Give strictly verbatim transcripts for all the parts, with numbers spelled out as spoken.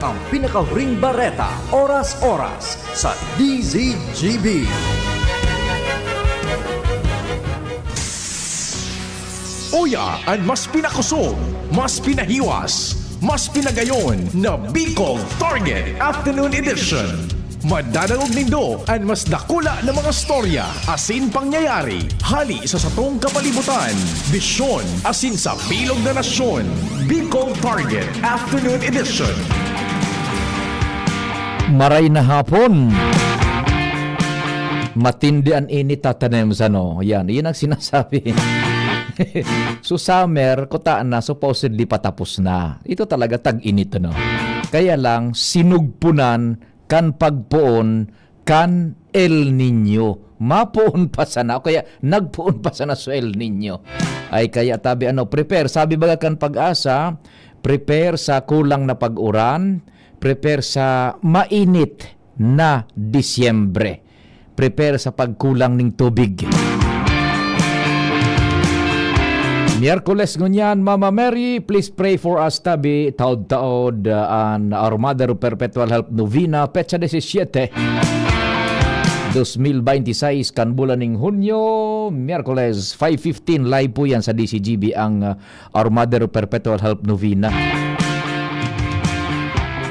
Ang pinakahuring bareta, oras-oras, sa D Z G B. Uya an mas pinakosog, mas pinahiwas, mas pinagayon na Bicol Target Afternoon Edition. Madadangog nindo an mas dakula na mga storya asin pangyayari hali sa satong kapalibutan, bisyon asin sa bilog na nasyon. Bicol Target Afternoon Edition. Maray na hapon. Matindi an init, Tata Nems, ano? Yan, yun ang sinasabi. So, summer, kuta na, supposedly patapos na. Ito talaga, tag-init, ano? Kaya lang, sinugpunan kan pagpoon kan El Niño. Mapoon pa sana, o kaya nagpoon pa sana sa El Niño. Ay, kaya tabi, ano, prepare. Sabi baga kan Pag-asa, prepare sa kulang na pag-uran, prepare sa mainit na Disyembre. Prepare sa pagkulang ning tubig. Miyerkules ngunyan, Mama Mary, please pray for us, tabi, taod-taod, uh, an Our Mother of Perpetual Help Novena, petsa disisiete, dos mil benti seis, kan bulan ning Hunyo, Miyerkules, five fifteen, live po yan sa D C G B ang, uh, Our Mother of Perpetual Help Novena.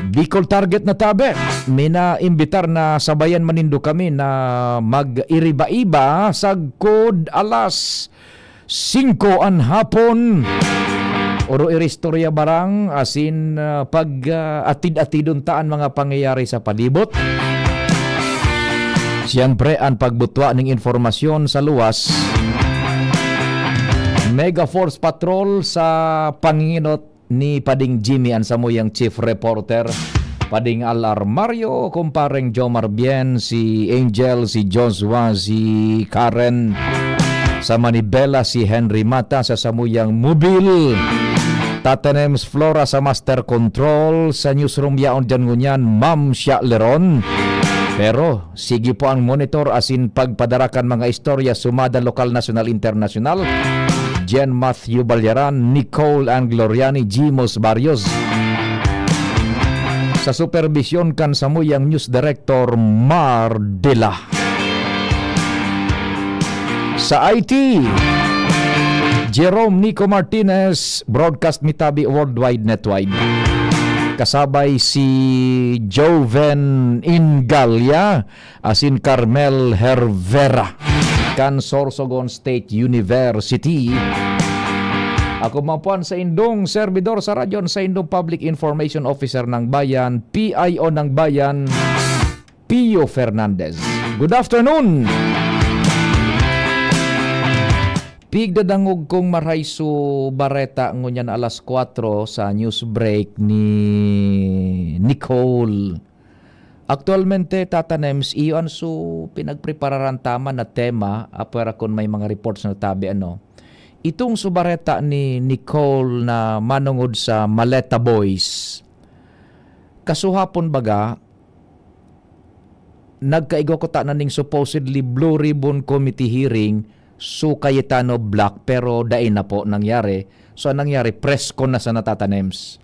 Bicol Target na tabi, minaimbita na sabayan man nindo kami na mag-iriba-iba sagkod alas singko an hapon. Oro iristorya barang asin, ah, pag, ah, atid-atidon ta an mga pangyayari sa palibot. Siyempre, an pagbutwa ning informasyon sa luwas. Mega Force Patrol sa panginginot ni Pading Jimmy, an samuyang chief reporter. Pading Al Armario, kumpareng Jomar Bien, si Angel, si Joshua, si Karen. Sa Manibela, si Henry Mata, sa samuyang mobil. Tatanems Flora sa Master Control. Sa newsroom yaon dyan ngunyan, Ma'am Sha Leron. Pero sige po ang monitor asin pagpadara kan mga istorya sumada lokal, nasyonal, internasyonal. Jen Matthew Balyaran, Nicole Ann Gloriani, Jimos Barrios. Sa superbisyon kan samuyang news director, Mar Dela. Sa I T, Jerome Nico Martinez, broadcast mi tabi worldwide, netwide. Kasabay si Joven Ingalia, asin Carmel Hervera, kan Sorsogon State University. Ako man po an saindong serbidor sa radyo, an saindong Public Information Officer ng Bayan, P I O ng Bayan, Pio Fernandez. Good afternoon! Pigdadangog kong maray su bareta ngunyan alas kwatro sa news break ni Nicole. Aktualmente, Tata Nems, iyo an su pinagprepararan ta man na tema, apwera kun may mga reports na tabi, ano. Itong su bareta ni Nicole na manongod sa Maleta Boys, kasuhapon baga, nagkaigwa kuta na ning supposedly Blue Ribbon Committee hearing su Cayetano Block, pero dai na po nangyari. So, ang nangyari, presko na sana, Tata Nems.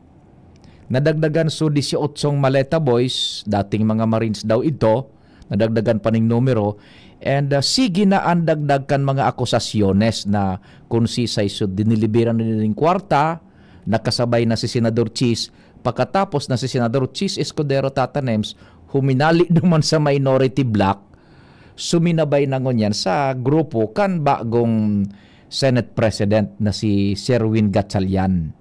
Nadagdagan su disyotso Maleta Boys, dating mga Marines daw idto, nadagdagan pa ning numero. And, ah, sige na an dagdag kan mga akusasyones na kun sisay su dinilibiran nin kwarta, nakasabay na si Senador Chiz. Pakatapos na si Senador Chiz Escudero, Tata Nems, huminali duman sa minority bloc, suminabay na ngunyan sa grupo kan bagong Senate President na si Sherwin Gatchalian.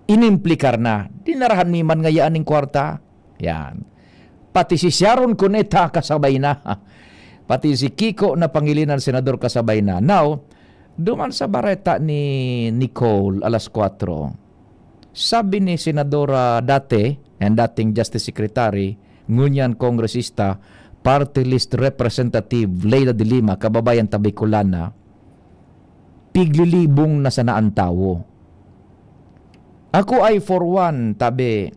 Inimplikar na, dinarahan mi man ngaya ning kwarta. Yan. Pati si Sharon Cuneta kasabay na. Pati si Kiko na Pangilinan, senador, kasabay na. Now, duman sa bareta ni Nicole, alas kwatro, sabi ni Senadora dati, and dating Justice Secretary, ngunyan kongresista, Party List Representative Leila de Lima, kababayan ta Bicolana, piglilibong na sana an tawo. Ako ay for one, tabi,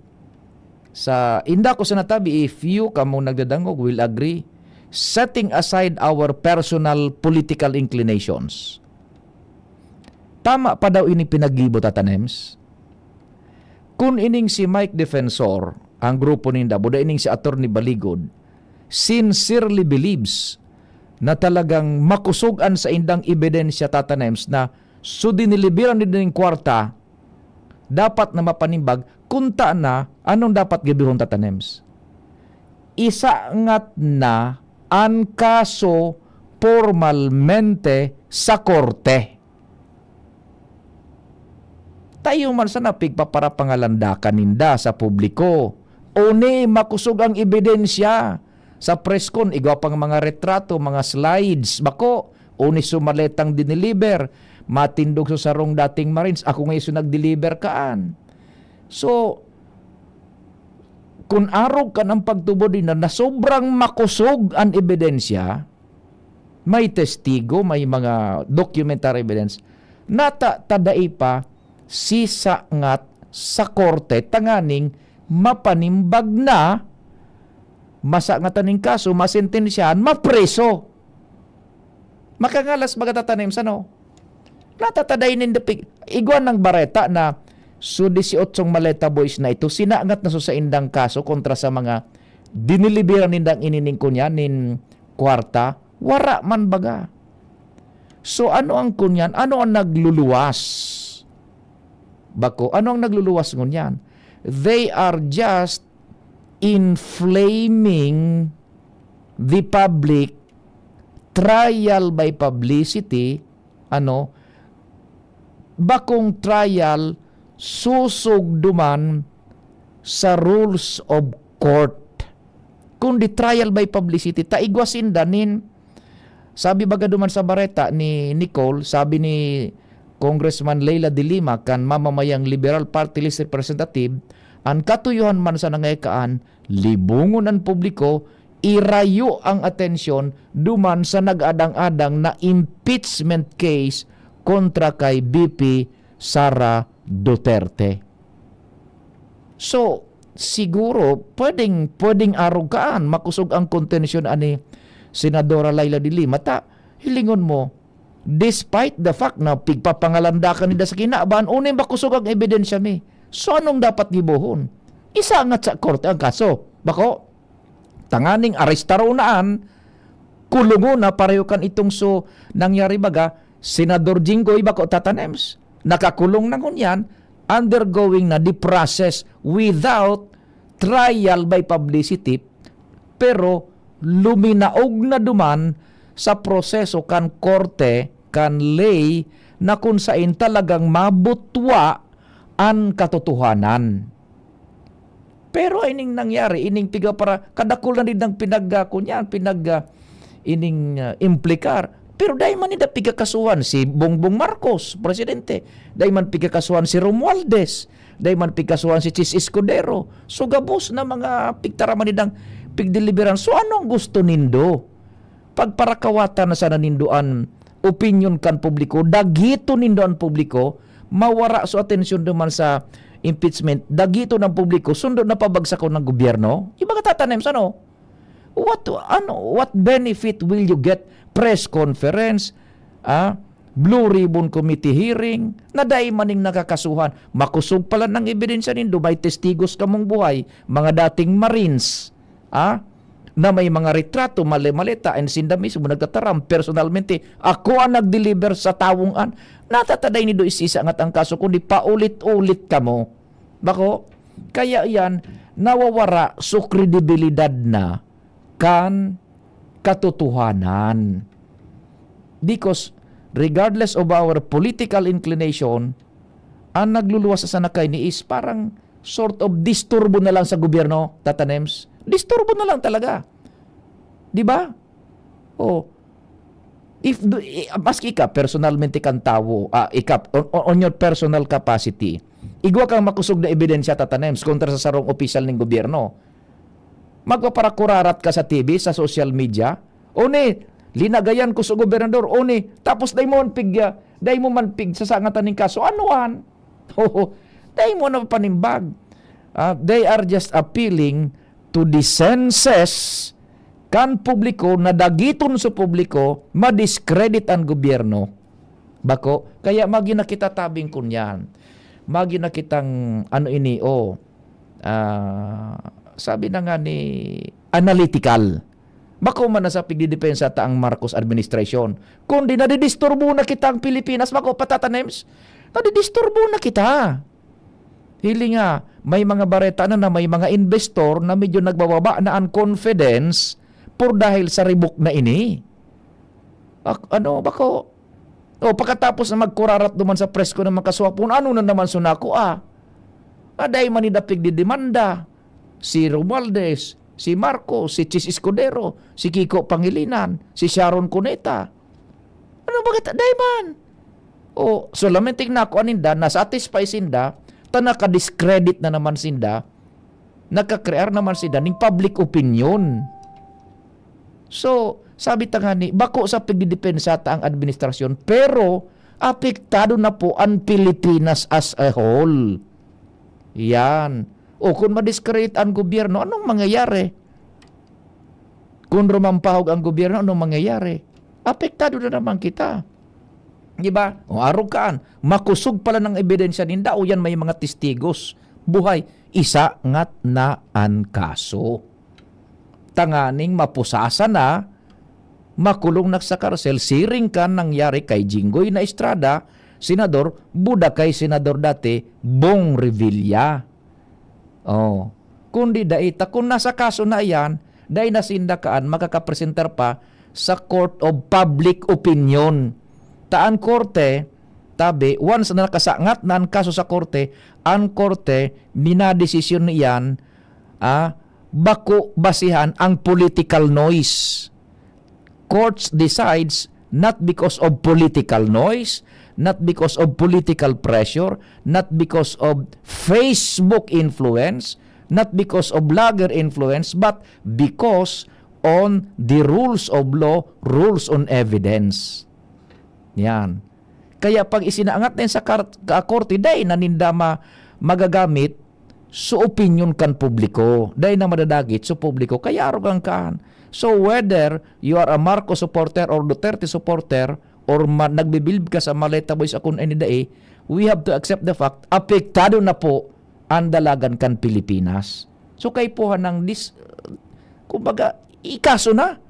sa, inda ko sana tabi, if you, kamong nagdadangog, will agree, setting aside our personal political inclinations. Tama pa daw ini pinaggibo, Tata Nems? Kun ining si Mike Defensor, ang grupo ninda, buda ining si Attorney Baligod, sincerely believes na talagang makosog an saindang ebidensya, Tata Nems, na so diniliberan din ning kwarta, dapat na mapanimbag, kunta na, anong dapat gabihon, Tata Nems? Isangat na an kaso pormalmente sa korte. Tayo man sana pigpaparapangalandakan ninda sa publiko. Oni, makosog ang ebidensya. Sa press con, igwa pang mga retrato, mga slides, bako. Oni, so maletang diniliber. Matindog sa sarong dating Marines. Ako ngayon so nagdeliver kaan. So, kun arog kan ang pagtubod din na, na sobrang makosog an ebidensya, may testigo, may mga documentary evidence, nata ta dai pa sisangat sa korte tanganing mapanimbag na, masangatan ning kaso, masentensyahan, mapreso. Makangalas baga, Tata Nems, ano? Nata ta dai ninda pig-, igwa nang bareta na so dieciocho maleta boys na ito, sinangat na so saindang kaso kontra sa mga diniliberan nindang inining kunyan nin kwarta, wara man baga. So, ano ang kunyan? Ano ang nagluluwas? Bako, ano ang nagluluwas ngunyan? They are just inflaming the public, trial by publicity, ano, bakong trial sosog duman sa rules of court, kundi trial by publicity. Ta igwa sinda nin, sabi baga duman sa bareta ni Nicole, sabi ni Congressman Leila de Lima kan mamamayang Liberal Party List Representative, an katuyohan man sa nangayakaan, libongon an publiko, irayo ang atensyon duman sa nag-adang-adang na impeachment case kontra kay V P Sara Duterte. So, siguro, pwedeng, pwedeng arog kaan, makosog ang kontensyon ani Senadora Leila de Lima. Ta, hilingon mo, despite the fact na pigpapangalandakan ninda sa kinaban, uning makosog ang ebidensya mi. So, anong dapat gibohon? Isangat sa korte ang kaso. Bako, tanganing arestaron na an, kulungon na pareho kan itong so nangyari baga, Senador Jinggoy bako, Tata Nems. Nakakulong na ngunyan, undergoing na the process without trial by publicity, pero luminaog na duman sa proseso kan korte, kan ley, na kun sain talagang mabutwa an katotohanan. Pero ining nangyari, ining piga para kadakul na din ang pinag, ah, kunyan, pinag, ah, ining, ah, implikar. Pero dai man ninda pigkakasuhan si Bongbong Marcos, presidente. Dai man pigkakasuhan si Romualdez. Dai man pigkasuhan si Chiz Escudero. So, gabos na mga pigtaraman nindang pigdeliberan. So, anong gusto nindo? Pagparakawatan na sana nindo an opinyon kan publiko, dagiton nindo an publiko, mawara so atensyon duman sa impeachment, dagiton ang publiko, sundo na pabagsakon ng gobyerno? Yung mga tatanim, ano? What, ano, what benefit will you get? Press conference, ah, Blue Ribbon Committee hearing, na dai maning nakakasuhan. Makusog pala ng ebidensya nindo, may testigos kamong buhay, mga dating Marines, ah, na may mga retrato, mali-maleta, and sinda mismo nagtataram personalmente, "Ako ang nag-deliver sa tawong an." Natataday nindo isisangat ang kaso, kundi paulit-ulit kamo. Bako, kaya yan, nawawara so kredibilidad na kan katotohanan. Because, regardless of our political inclination, ang nagluluwas sa sanakay ni is parang sort of disturbo na lang sa gobyerno, Tata Nems. Disturbo na lang talaga. Di ba? Oh. If do, i-, maski ika, personalmente kang tawo, ah, ika, on, on, on your personal capacity, igwa kang makusog na ebidensya, Tata Nems, kontra sa sarong opisyal ning gobyerno. Magpaparakurarat ka sa T V, sa social media, "O ni, linagayan ko sa gobernador, o ni," tapos dai mo man pig, ah, dai mo man pig sasangatan ning kaso. Ano an? Oo, dai mo na panimbag. Ah, they are just appealing to the senses kan publiko, na dagiton sa publiko, ma-discredit ang gobyerno. Bako, kaya magi na kita tabing kunyan. Magi na kitang ano ini, oh, ah, sabi na nga ni analytical. Bako man na sa pigdidepensa ta ang Marcos administration, kundi nadidisturbo na kita ang Pilipinas, bako patatanems, nadidisturbo na kita. Hili nga, may mga bareta na, na may mga investor na medyo nagbababa na ang confidence por dahil sa ribok na ini. Ak-, ano, bako, o, pakatapos na magkurarat duman sa presko ng mga kaswapon, ano na naman sunako, ah? Aday man ni dapig di demanda. Si Romualdez, si Marcos, si Chiz Escudero, si Kiko Pangilinan, si Sharon Cuneta. Ano ba kita? Aday man. O, solamente na ako aninda, na-satisfy sinda, ta naka-discredit na naman sinda, nakakrear naman sinda ning public opinion. So, sabi ta nga ni, bako sa pagdidepensa ta ang administrasyon, pero apektado na po ang Pilipinas as a whole. Yan. O kung ma-discredit ang gobyerno, anong mangyayari? Kung rumampahog ang gobyerno, anong mangyayari? Apektado na naman kita. Di ba? O arog kaan, makusog pala ng ebidensya ninda, o yan may mga testigos. Buhay, isangat na an kaso. Tanganing mapusasan na, makulong na sa karsel, siring kan nangyari kay Jinggoy na Estrada, senador, buda kay senador dati, Bong Revilla. Oh. Kundi dai ta, kung nasa kaso na iyan, dai na sinda kaan makakapresentar pa sa Court of Public Opinion. Ta an korte, tabi, once na nakasangat na an kaso sa korte, an korte, minadesisyon niyan, ah, bako basihan ang political noise. Courts decides not because of political noise, not because of political pressure, not because of Facebook influence, not because of blogger influence, but because on the rules of law, rules on evidence. Yan. Kaya pag isinaangat na yan sa kar-, ka-, korte, dai na ninda ma-, magagamit so opinyon kan publiko. Dai na madadagit so publiko. Kaya arogan kaan. So whether you are a Marcos supporter or Duterte supporter or ma-, nagbibilib ka sa Maleta Boys akon any day, we have to accept the fact, apektado na po ang dalagan kan Pilipinas. So kaipuhan ng dis-, kumbaga, ikaso na.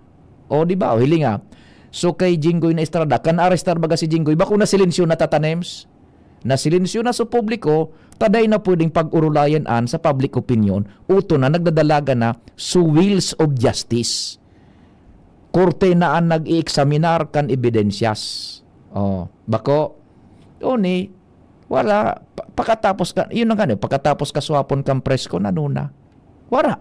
O, di ba? O, hiling nga. So kay Jinggoy na Estrada, kan arestar baga si Jinggoy, bako na silensyo na tatanems. Nasilensyo na sa publiko, ta dai na pwedeng pag-urulayan an sa public opinion, uto na nagdadalagan na sa wheels of justice. Korte na an nag-i-eksaminar kan ebidensyas. Oh, bako, oni, wala, pa-, pakatapos ka, yun ang ano, pakatapos ka swapon kan presko, nanuna. Wala.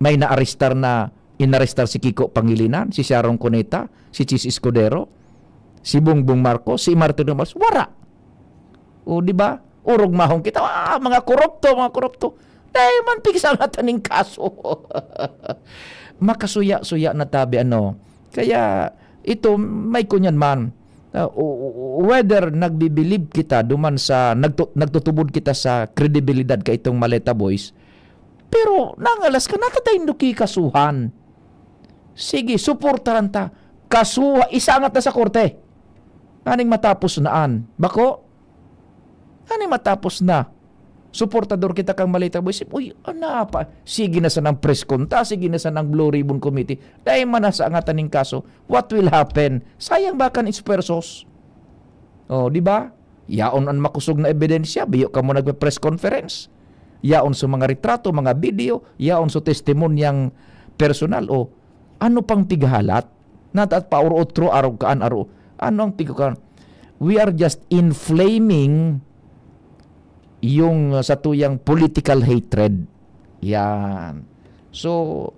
May naarestar na, inarestar si Kiko Pangilinan, si Sharon Cuneta, si Chiz Escudero, si Bongbong Marcos, si Martin Romualdez, wala. O, di ba? Orog mahong kita, "Ah, mga korupto, mga korupto." Dai man pigsa nga taning kaso. Makasuya-suya na tabi, ano. Kaya, ito, may kunyan man. Ah, o, o, whether nagbibilib kita duman sa, nagtu-, nagtutubod kita sa kredibilidad ka itong Maleta Boys, pero nangalas ka, natatay nung kikasuhan. Sige, suportaran ta. Kasuha, isangat na sa korte. Aning matapos na an. Bako? Aning matapos na. Suportador kita kang Maleta Boys. Uy, ana pa. Sige na sanang press con ta, sige na sanang Blue Ribbon Committee. Dai man na sa angatan ning kaso. What will happen? Sayang ba kan esfuerzos? Oh, di ba? Yaon an makosog na ebidensya, biyo kamo nagpe-press conference. Yaon sa mga retrato, mga video, yaon sa testimonyang personal. O, ano pang pighahalat? Nataat pa or otro, arog kaan, aro. Ano ang pigkukan? We are just inflaming yung, uh, satuyang political hatred. Yan. So,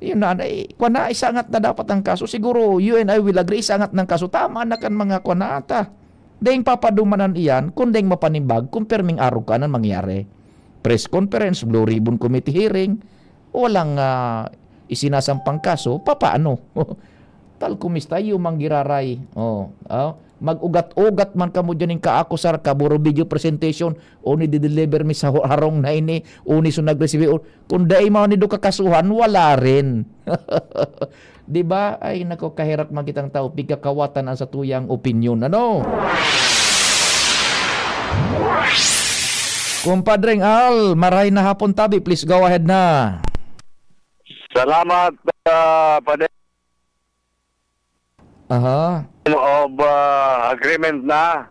yun na, eh, kwa na, isangat na dapat ang kaso. Siguro, you and I will agree, isangat ng kaso. Tama na kan mga kwa na ata. Daing papadumanan iyan, kung daing mapanimbag, kung perming arog ka na mangyari. Press conference, Blue Ribbon Committee hearing, walang, ah, isinasampang kaso, papaano? Tal kumista, yung manggiraray. Oh, oh. Mag-ugat-ugat man kamo dyan yung kaakusar, kaburo video presentation, o ni dideliver mi sa ho-, harong na ini, o ni so nagresibi, o, kung dai man nindo kakasuhan, wala rin. Di ba? Ay, nako, kaherak man kitang tao, pigkakawatan ang satuyang opinyon. Ano? Kumpadreng Al, maray na hapon tabi. Please go ahead na. Salamat, ah, Pade. Aha. Of, ah, agreement na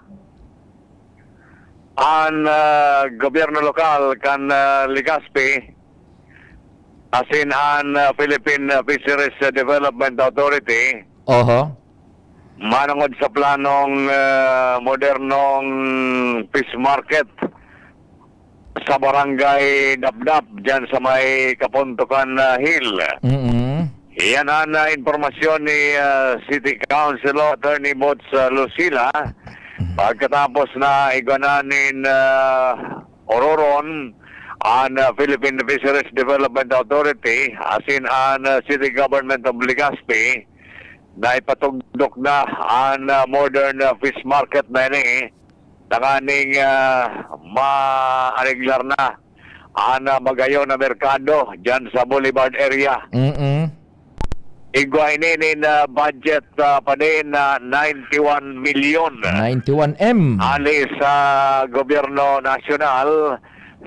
an, ah, gobyerno lokal kan, ah, Legazpi asin an, ah, Philippine Fisheries Development Authority. Oho. Manongod sa planong, ah, modernong fish market sa Barangay Dapdap, dyan sa may Kapuntukan, ah, Hill. Mm. Iyan an, ah, impormasyon ni, ah, City Councilor Attorney Boots, ah, Lucila. Mm. Pagkatapos na igwa na nin, ah, ororon an, ah, Philippine Fisheries Development Authority, asin an, ah, City Government of Legazpi, na ipatugdok na an, ah, modern, ah, fish market na ini, tanganing, ah, maareglar na an, ah, magayon na merkado dyan sa Boulevard area. Mm-mm. Igwa ini nin, ah, budget, ah, pa din na ninety-one milyon. Ninety-one M. Hali sa gobyerno nasyonal,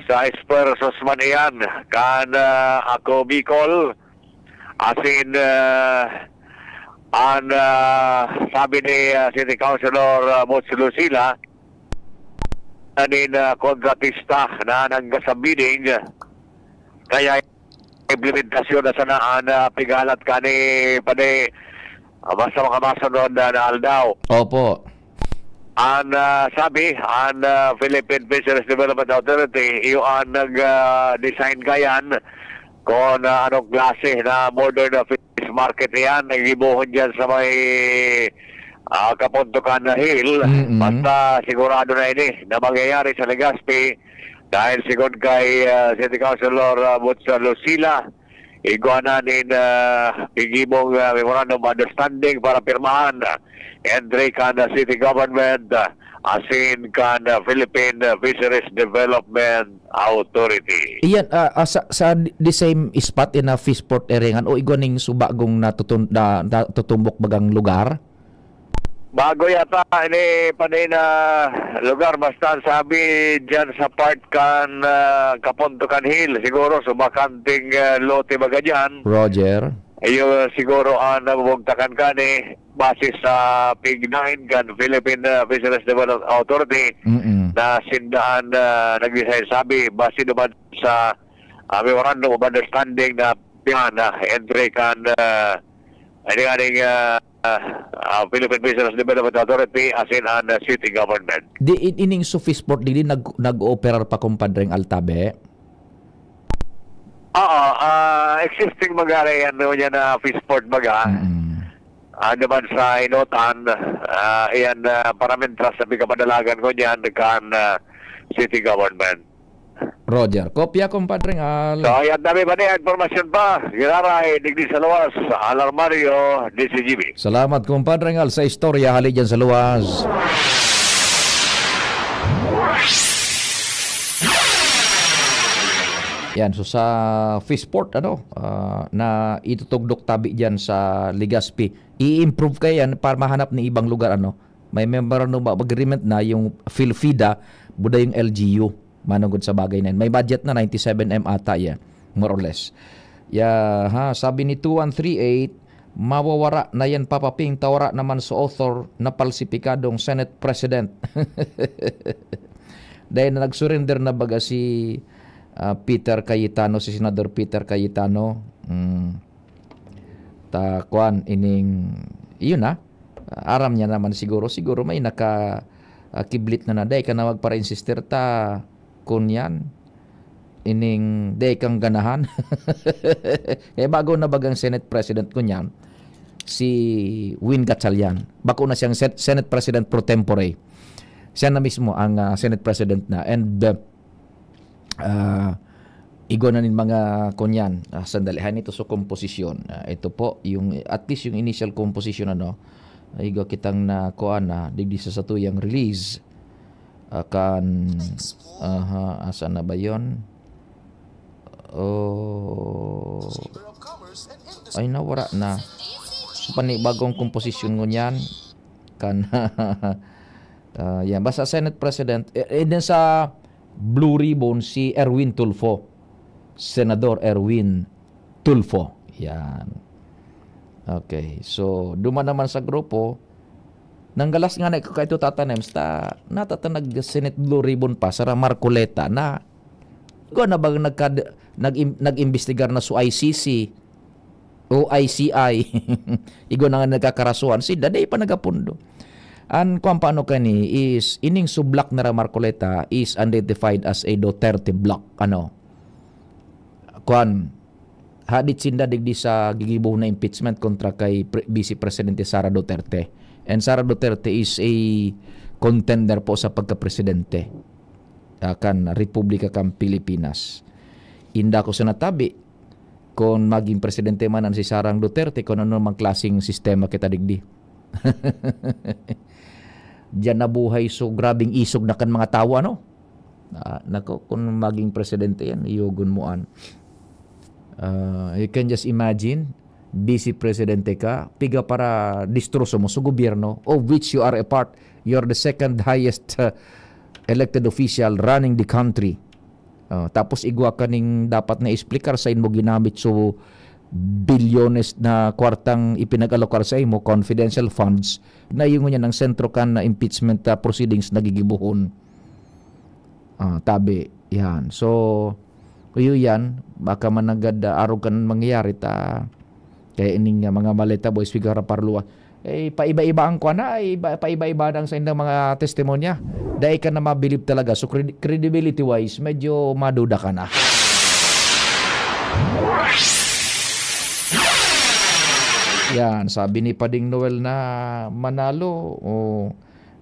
sa esfuerzos man iyan kan, ah, Ako Bicol. Asin, ah, an, ah, sabi ni, ah, City Councilor, ah, Boots Lucila, anin, ah, kontratista na nagsabidding, kaya implementasyon na sana an, ah, pigalat kani Pade, ah, basta makamasunod na, na aldaw. Opo. An, ah, sabi, an, ah, Philippine Fisheries Development Authority, iyo an nag, ah, design kayan kung, ah, anong klase na modern na fish market iyan, nagibohon diyan sa may, ah, Kapuntukan na Hill. Mm-mm. Basta sigurado na ini na mangyayari sa Legazpi dahil sigon kay, ah, City Councilor, ah, Boots Lucila, igwa na nin, ah, gigibong, ah, memorandum of understanding para pirmahan, ah, entre kan, ah, city government, ah, asin kan, ah, Philippine, ah, Fisheries Development Authority. Iyan, ah, ah, sa, sa the same spot in a fish port area ngan o igwa ning subagong natutun-, na, natutumbok bagang lugar? Bago yata ini pa din na lugar, basta ang sabi dyan sa part kan, ah, Kapuntukan Hill, siguro sumakanting, ah, lote baga dyan. Roger. Iyo siguro ang nabubugtakan kani, base sa pig nine kan Philippine, ah, Fisheries Development Authority, Mm-mm. na sindaan na nag-design sabi, base naman sa, ah, memorandum of understanding na yan, ah, entre kan, ah, ano nga ning, ah, ah, Philippine Business Development Authority asin an, ah, city government. Di in-, ining Sufis Port digdi nag-, nag-ooperar pa, kumpadreng Altabe? Oo, ah, existing magari yan, no, yan na fish port baga. Mm. Ah, naman sa Inotan, ah, iyan, ah, para mintras sa pikapadalagan ko niyan kan, ah, city government. Roger. Kopya, kumpadreng Al. So, ayan, dami pa niya, impormasyon pa. Giraray, digdi sa luwas, Alarmario, D C G B. Salamat, kumpadreng Al, sa istorya hali dyan sa luwas. Yan, so sa Fishport, ano, ah, na itutugdok tabi dyan sa Legazpi, i-improve kaya yan para mahanap ni ibang lugar, ano. May memorandum of agreement na yung PhilFida, buda yung L G U. Manugod sa bagay na yan. May budget na, ninety-seven M ata yan, more or less. Ya, ha, sabi ni two one three eight, "Mawawara na yan, Papa Ping, ta wara naman sa author na palsipikadong Senate President." Dahil na nag-surrender na baga si, ah, Peter Cayetano, si Senador Peter Cayetano. Mm. Ta, kuwan, ining, iyon na. Aram niya naman siguro, siguro may naka, ah, kiblit na na, "Dai ka na magpara-insister ta, kun yan, ining dai kang ganahan." Eh, bago na bagang Senate President kun yan, si Win Gatchalian. Bako na siyang Sen-, Senate President pro tempore. Siya na mismo ang, ah, Senate President na. And, ah, ah, igwa na nin mga kunyan. Ah, sandali, han ito sa komposisyon. Ah, ito po, yung, at least yung initial composition, ano, igwa kitang na kuan na, digdi sa satuyang release. Ah, kan, aha, asa na ba yon? Oh, ay, nawara na. So, panibagong komposisyon ngunyan. Kan, Ah, yan. Basta Senate President, eh, eh, din sa Blue Ribbon, si Erwin Tulfo. Senador Erwin Tulfo. Yan. Okay. So, duman naman sa grupo, nanggalas nga na ikaw kaito, Tata Nems, ta, nata ta nag-Senate Blue Ribbon pa, sara Marcoleta, na, ikaw na bang nagka-, nag-im-, nag-imbestigar na sa I C C, o I C I? Igwa na nga nagkakarasuhan, si Daday pa nagapundo. An kwan pa ano kani is, ining sublak na ra Marcoleta is identified as a Duterte block. Ano? Kwan, hadit sinda digdi sa gigibo na impeachment kontra kay Pre-, Vice Presidente Sara Duterte. And Sara Duterte is a contender po sa pagka-presidente, ah, kan Republika kan Pilipinas. Inda ko sa natabi, kung maging presidente man an si Sarang Duterte, kung ano mang klaseng sistema kita digdi. Diyan nabuhay so grabing isog na kan mga tawo, ano? Ah, nako, kung maging presidente yan, iyogon mo an. Ah, you can just imagine, Vice Presidente ka, piga para distroso mo sa gobyerno of which you are a part. You're the second highest, uh, elected official running the country. Ah, tapos igwa ka ning dapat na explicar sa imo ginamit so bilyones na kwartang ipinag-alokar sa imo, confidential funds, na yung ngunyan ang sentro kan na impeachment, ah, proceedings na gigibohon. Ah, tabi, yan. So, iyo yan, baka managad, ah, arog kan mangyayari ta. Kaya ining, ah, mga maleta, boys, figara parluwa. Eh, paiba-iba ang kwan na, ay, iba, paiba-iba na ang sa indang mga testimonya. Dai ka na mabilib talaga. So, credi-, credibility-wise, medyo maduda ka na. Yan, sabi ni Pading Noel na Manalo, o,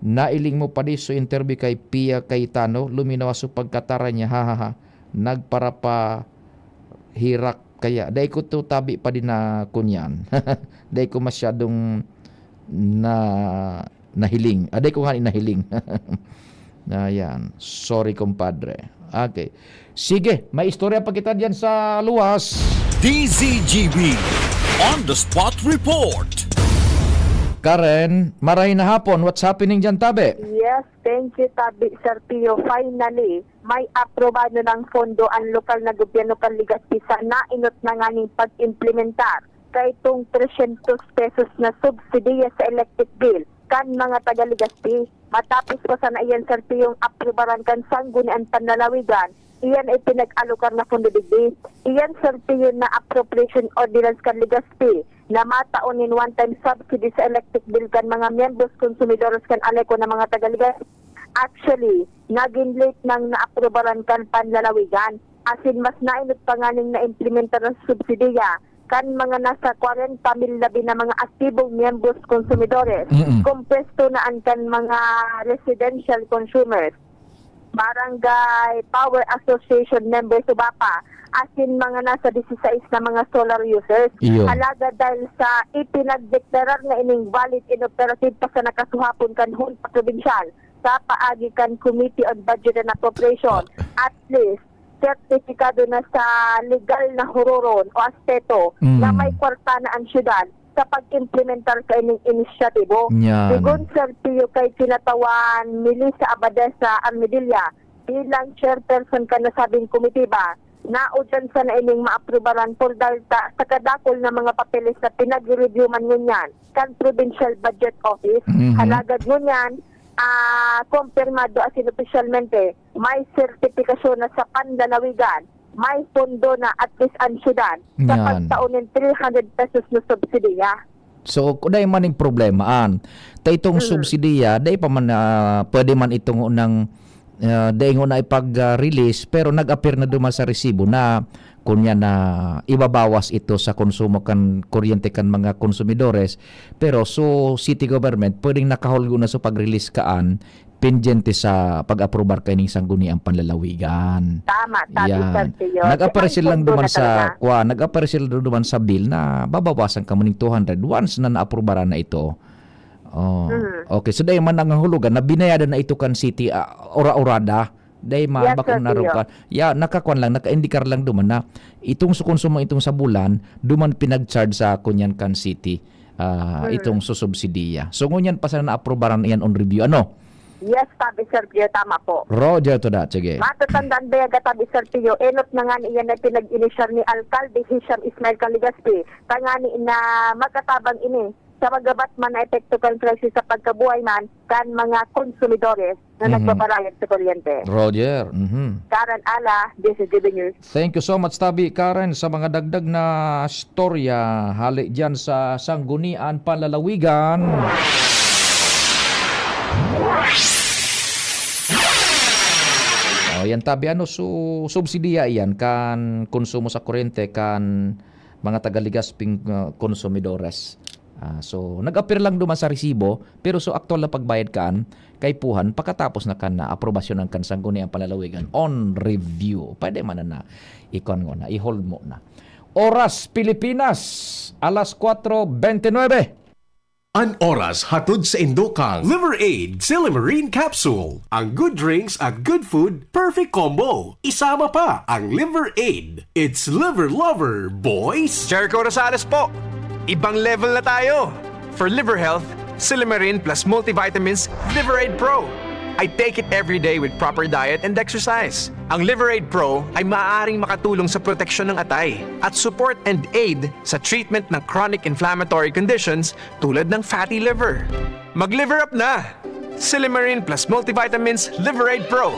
nailing mo pa di so interview kay Pia Cayetano, luminaw so pagkatara niya, ha, ha, ha. Nagparapahirak kaya. Dai ko to tabi pa din na kunyan. Dai ko masyadong na, nahiling. Ah, dai ko nga nahiling. Ayan. Sorry, compadre. Okay. Sige, may istorya pa kita diyan sa luwas. D Z G B on the spot report. Karen, maray na hapon. What's happening diyan, tabi? Yes, thank you, tabi, Sir Pio. Finally, may aprobado ng pondo ang lokal na gobyerno kan Legazpi sa nainot na nganing pag-implementar kaitong trescientos pesos na subsidiya sa electric bill kan mga taga Legazpi. Matapos pa sana iyan, Sir Pio, yung aprubaran kan Sangguniang Panlalawigan, iyan ay pinag-alokar na pondo digdi. Iyan, Sir Pio, na appropriation ordinance kan Legazpi na matao nin one-time subsidy sa electric bill kan mga miyembros konsumidores kan ALECO na mga taga Legazpi. Actually, naging late nang naaprubaran kan Panlalawigan. Asin mas nainot pa nganing naimplementar na subsidiya kan mga nasa kwarenta mil labi na mga aktibong miyembros konsumidores. Mm-mm. Kung pwesto na an kan mga residential consumers, Barangay Power Association members o BAPA, asin mga nasa disisais na mga solar users. Iyo. Alagad dahil sa ipinagdeklarar na ining valid and operative pa sa nakasuhapon kan Junta Provincial sa paagi kan Committee on Budget and Appropriation, at least, sertipikado na sa legal na huroron o aspeto Mm. na may kwarta na ang syudad sa pag-implementar sa ining inisyatibo. Yan. Segun Sir Pio kay kinatawan Melissa Abadesa Armedilla bilang chairperson kan nasabing komitiba, naudan sana ining maaprubaran por dahil ta, sa kadakol na mga papeles na pinag-review man ngunyan kan Provincial Budget Office. Mhm. Alagad ngunyan, ah, kumpirmado asin opisyalmente, may sertipikasyon na sa panlalawigan, may pondo na at least ang syudad sa Yan. pagtao nin three hundred pesos na subsidiya. So, kung dai man ning problema, an, ta itong Mm. subsidiya, dai pa man, ah, pwede man itong unang, ah, dai nga na ipag-release, pero nag-appear na duman sa resibo na, kunya na ibabawas ito sa konsumo kan kuryente kan mga konsumidores. Pero so, city government, pwedeng nakahulgo na sa pag-release kaan, pendyente sa pag-aprobar kaining Sangguniang Panlalawigan. Tama, sabi, Yan. Sir Pio. Nag-appear May sila lang pondo duman na sa, talaga. Kwa, nag-appear sila duman sa bill na babawasan kamo ning two hundred once na naaprobaran na ito. Oh. Mm. Okay, so dai man nangahulugan na binayadan na ito kan city, ah, ora-orada. Dai man, Yes, bakong Sir Pio. narukan. Ya, nakakuan lang, naka-indikar lang duman na itong sa konsumo, itong sa bulan, duman pinag-charge sa kunyan kan city, ah, Mm. itong susubsidiya. So, ngunyan pa sana naaprobaran iyan on review. Ano? Yes, Tabi Sir Pio, tama po. Roger to that. Sige. Matatandaan ba yan, Tabi Sir Pio, enot na nga iyan na pinag-inisyar ni Alkalde Hisham Ismail kan Legazpi, tangani na magkatabang ini sa magabat man na epekto kan krisis sa pagkabuhay man kan mga konsumidores na Mhm. nagbabayad sa kuryente. Roger. Mhm. Karen Ala, D Z G B News. Thank you so much, Tabi Karen, sa mga dagdag na storya hali diyan sa Sanggunian Panlalawigan. Oh, yan, Tabi, ano, su-, subsidiya iyan kan konsumo sa kuryente kan mga taga-Legazping, ah, konsumidores. Ah, so, nag-appear lang duman sa resibo, pero so aktual na pagbayad kaan, kaipuhan, pakatapos na kan, ah, aprobasyon ng kan Sangguniang Panlalawigan on review. Pwede man na, na ikon mo na, i-hold mo na. Oras, Pilipinas, alas kwatro bente nuebe. An oras hatod sa indo kan Liver Aid Silymarin Capsule. Ang good drinks at good food, perfect combo. Isama pa ang Liver Aid. It's Liver Lover, boys! Jericho Rosales po. Ibang level na tayo. For liver health, Silymarin plus multivitamins, Liver Aid Pro. I take it every day with proper diet and exercise. Ang Liver Aid Pro ay maaaring makatulong sa proteksyon ng atay at support and aid sa treatment ng chronic inflammatory conditions tulad ng fatty liver. Mag-liver up na! Silymarin plus multivitamins, Liver Aid Pro.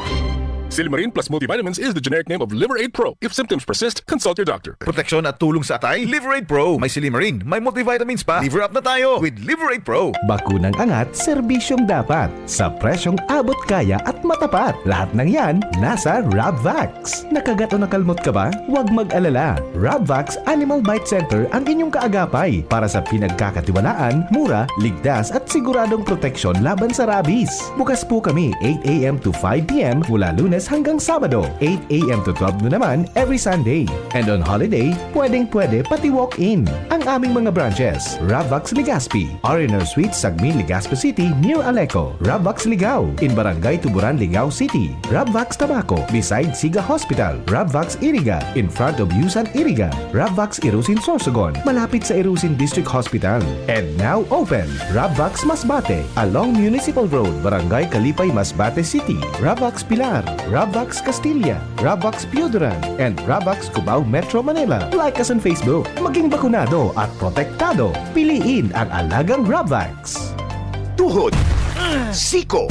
Silymarin plus multivitamins is the generic name of Liver Aid Pro. If symptoms persist, consult your doctor. Proteksyon at tulong sa atay, Liver Aid Pro. May silymarin, may multivitamins pa. Liver up na tayo with Liver Aid Pro. Bakunang angat, serbisyong dapat. Sa presyong abot kaya at matapat. Lahat ng yan, nasa Rabvax. Nakagat o nakalmot ka ba? Huwag mag-alala. Rabvax Animal Bite Center ang inyong kaagapay para sa pinagkakatiwalaan, mura, ligtas at siguradong proteksyon laban sa rabies. Bukas po kami eight a m to five p m mula Lunes hanggang Sabado, eight a m to twelve noon naman every Sunday. And on holiday, pwedeng-pwede pati walk-in. Ang aming mga branches, Rabvax Legazpi, R and R Suite, Sagmin, Legazpi City, near Aleco, Rabvax Ligao, in Barangay Tuburan, Ligao City, Rabvax Tabaco, beside Siga Hospital, Rabvax Iriga, in front of Yusan Iriga, Rabvax Irusin Sorsogon, malapit sa Irusin District Hospital. And now open, Rabvax Masbate, along Municipal Road, Barangay Kalipay, Masbate City, Rabvax Pilar, Rabvax Castilla, Rabvax Pioduran, and Rabvax Cubao, Metro Manila. Like us on Facebook. Maging bakunado at protektado. Piliin ang alagang Rabvax. Tuhod, siko,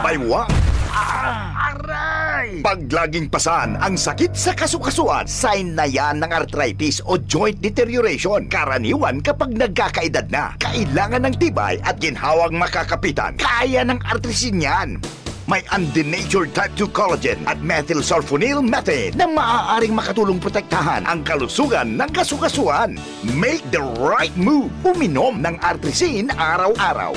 baywang, aray! Paglaging pasan ang sakit sa kasukasuan, sign na yan ng arthritis o joint deterioration. Karaniwan kapag nagkakaedad na, kailangan ng tibay at ginhawang makakapitan. Kaya ng Artrisin yan. May undenatured type two collagen at methylsulfonyl methane na maaaring makatulong protektahan ang kalusugan ng kasukasuan. Make the right move. Uminom ng Artrisin araw-araw.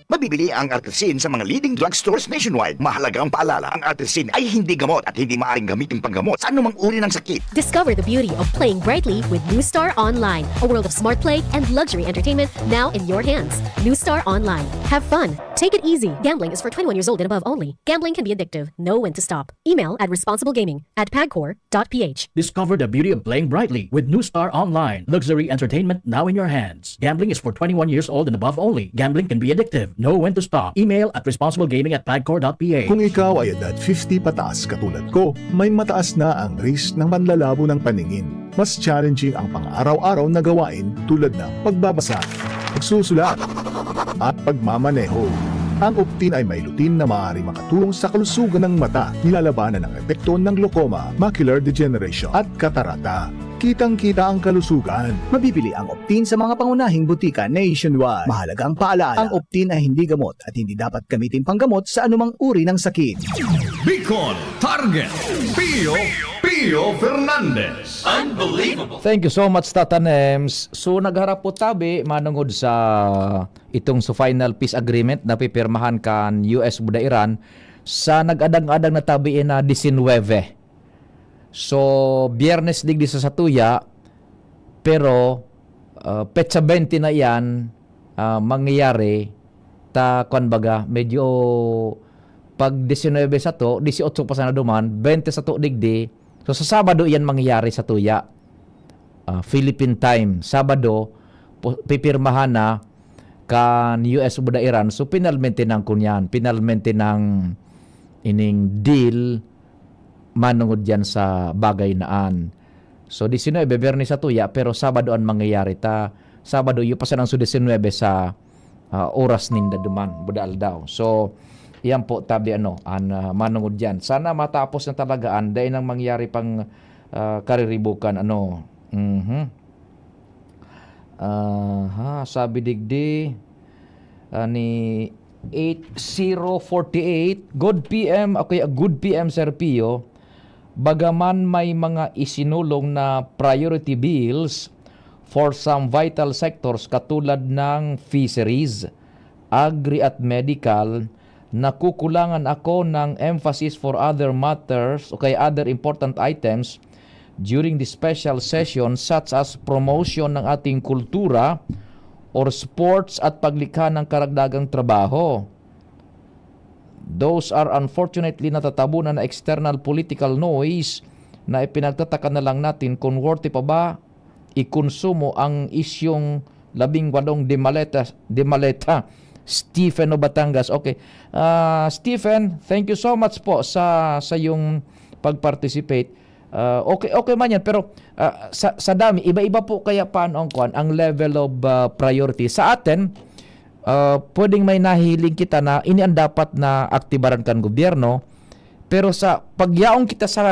Mabibili ang Artrisin sa mga leading drugstores nationwide. Mahalagang paalala, ang Artrisin ay hindi gamot at hindi maaaring gamitin panggamot sa anumang uri ng sakit. Discover the beauty of playing brightly with New Star Online, a world of smart play and luxury entertainment now in your hands. New Star Online. Have fun. Take it easy. Gambling is for twenty-one years old and above only. Gambling can be addictive. Know when to stop. Email at responsiblegaming at pagcor dot p h. Discover the beauty of playing brightly with New Star Online. Luxury entertainment now in your hands. Gambling is for twenty-one years old and above only. Gambling can be addictive. Know when to stop. Email at responsiblegaming at pagcor dot p h. Kung ikaw ay edad fifty pataas katulad ko, may mataas na ang risk ng panlalabo ng paningin. Mas challenging ang pang-araw-araw na gawain tulad ng pagbabasa, pagsusulat, at pagmamaneho. Ang Optin ay may lutein na maaaring makatulong sa kalusugan ng mata, nilalabanan ang epekto ng glaucoma, macular degeneration, at katarata. Kitang-kita ang kalusugan. Mabibili ang Optin sa mga pangunahing butika nationwide. Mahalagang paalala, ang Optin ay hindi gamot at hindi dapat gamitin panggamot sa anumang uri ng sakit. Bicol Target, Pio, Pio Fernandez. Unbelievable. Thank you so much, Tata Nems. So, nagharap po tabi manungod sa itong sa final peace agreement na pipirmahan kan U S buda Iran sa nag-adang-adang na tabi na disinwebe. So, Biyernes digdi sa satuya, pero, ah, petsa bente na iyan, ah, mangyayari. Ta, kwan baga, medyo pag disinwebe sato, disiotso pa sana duman, bente sato digdi. So, sa Sabado iyan mangyayari satuya. Ah, Philippine time, Sabado, pu-, pipirmahan na kan U S buda Iran. So, finalmente nang kunyan, finalmente nang ining deal manungod diyan sa bagay na an. So, diecinuebe, Biyernes sa tuya, pero Sabado an mangyayari ta. Sabado, iyo pa sanang so diecinuebe sa, ah, oras ninda duman, buda aldaw. So, iyan po, tabi ano, an, ah, manungod diyan. Sana matapos na talaga an, dai nang mangyari pang, ah, kariribukan, ano. Mhm. Aha, sabi digdi, ah, ni eight zero forty eight, "Good P M," o kaya, "Good P M, Sir Pio. Bagaman may mga isinulong na priority bills for some vital sectors katulad ng fisheries, agri at medical, nakukulangan ako ng emphasis for other matters o kaya other important items during the special session, such as promotion ng ating kultura or sports at paglikha ng karagdagang trabaho. Those are unfortunately natatabunan na external political noise na ipinagtataka na lang natin kung worthy pa ba ikonsumo ang isyung labing walong de Maleta, de Maleta, Stephen of Batangas. Okay. Ah, Stephen, thank you so much po sa, sa iyong pag-participate. Ah, okay, okay man yan. Pero, ah, sa, sa dami, iba-iba po kaya paano ang kwan, ang level of, ah, priority. Sa atin, ah, pwedeng may nahiling kita na ini ang dapat na aktibaran kan gobyerno. Pero sa pagyaon kita sa,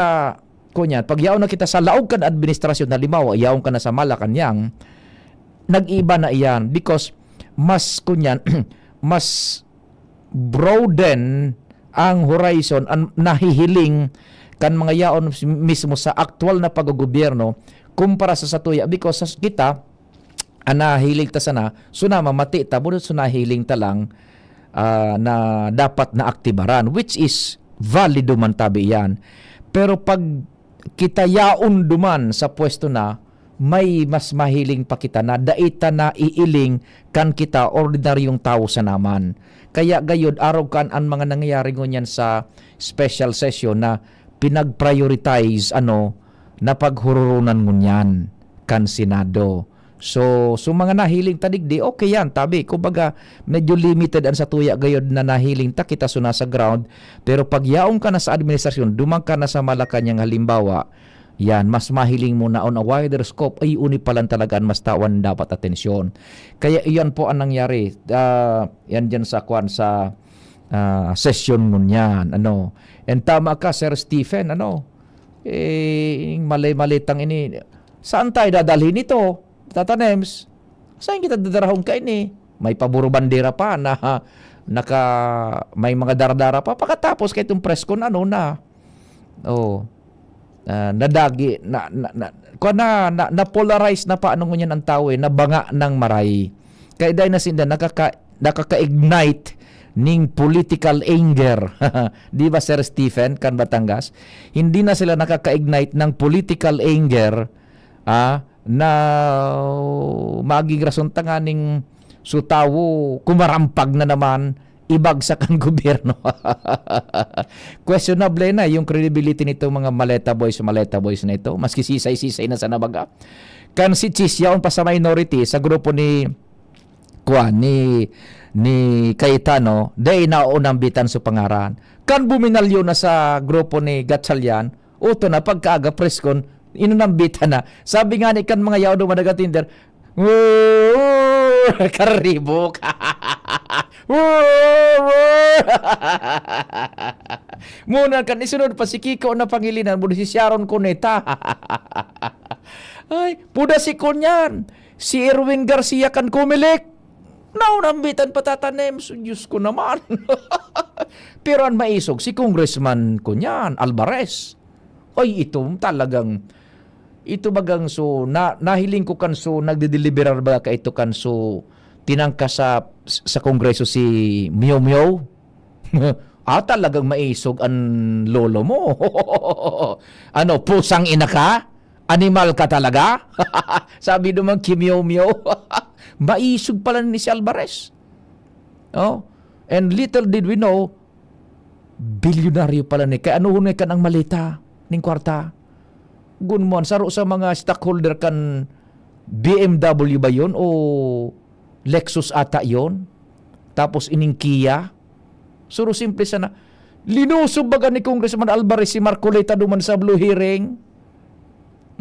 kunyan, pagyaon na kita sa laog kan administrasyon, halimbawa, yaon ka na sa Malacañang, nag-iba na iyan because mas, kunyan, mas broaden ang horizon, ang nahihiling kan mga yaon mismo sa aktual na paggogobyerno kumpara sa satuya. Because sa kita, ang nahiling ta sana, so na mamati ta, buno so nahiling ta lang, ah, na dapat na aktibaran, which is valido man tabi iyan. Pero pag kita yaon duman sa pwesto na, may mas mahiling pa kita na dai ta naiiling kan kita ordinaryong tawo sana man. Kaya gayod, arog kan an mga nangyayari ngunyan sa special session na pinag-prioritize, ano, na paghururunan ngunyan kan Senado. So, so mga nahiling ta digdi, okay yan, tabi. Kumbaga, medyo limited ang satuya gayod na nahiling ta, kita so nasa ground. Pero pag yaon ka na sa administrasyon, duman ka na sa Malacañang halimbawa, yan, mas mahiling mo na on a wider scope, ay, uni pa lang talaga an mas tawan dapat atensyon. Kaya iyan po ang nangyari. Ah, yan dyan sa, kwan, sa, ah, sesyon ngunyan. Ano? And tama ka, Sir Stephen, ano? Eh, malay-maletang ini, saan tayo dadalhin ito? Tata Nems, saan kita dadarahon kaini? May paburo bandera pa na naka, may mga daradara pa. Pagkatapos, kahit yung press con, ano na. Oh. Ah, nadagi, na, na, na, kuwan na, na, na-polarize na pa, ano ngunyan ang tao eh, nabanga ng maray. Kaya dahil na sinda, nakaka-, nakaka-ignite ning political anger. Di ba, Sir Stephen, kan Batangas? Hindi na sila nakaka-ignite ng political anger, ah, na maging rason ta nganing so tawo kumarampag na naman, ibagsak ang gobyerno. Questionable na yung credibility nitong mga maleta boys, maleta boys na ito. Maski sisay-sisay na sana baga. Kan si Chis, yaon pa sa minority, sa grupo ni, kuwan, ni, ni Cayetano, dai naunambitan sa pangaran. Kan buminalyo na sa grupo ni Gatchalian, uto na, pagkaaga, press con, inunambitan na. Sabi nga ni kan mga yaon na nagatinder, "Woo! Karibok! Woo! Woo!" Muna kan isunod pa si Kiko na Pangilinan, muna si Sharon Cuneta. Ay, puda si Kunyan, si Erwin Garcia kan Comelec. Naunambitan pa, Tata Nems. Diyos ko naman. Pero ang maisog, si Congressman Kunyan, Alvarez. Ay, ito talagang, ito bagang so, na, nahiling ko kan so, nagdideliberar ba ka ito kan so, tinangka sa, sa Kongreso si Mio Mio? Ah, talagang maisog an lolo mo. Ano, pusang ina ka? Animal ka talaga? Sabi naman, Kimyo Myo. Maisog pala ni si Alvarez. Oh? And little did we know, bilyonaryo pala ni. Kaya ano na kan ang maleta ning kwarta? Gunman, saro sa mga stockholder kan B M W ba yun? O Lexus ata yon. Tapos ining Kia. Suro simple sana. Linusob baga ni Congressman Alvarez si Marcoleta duman sa Blue Hearing.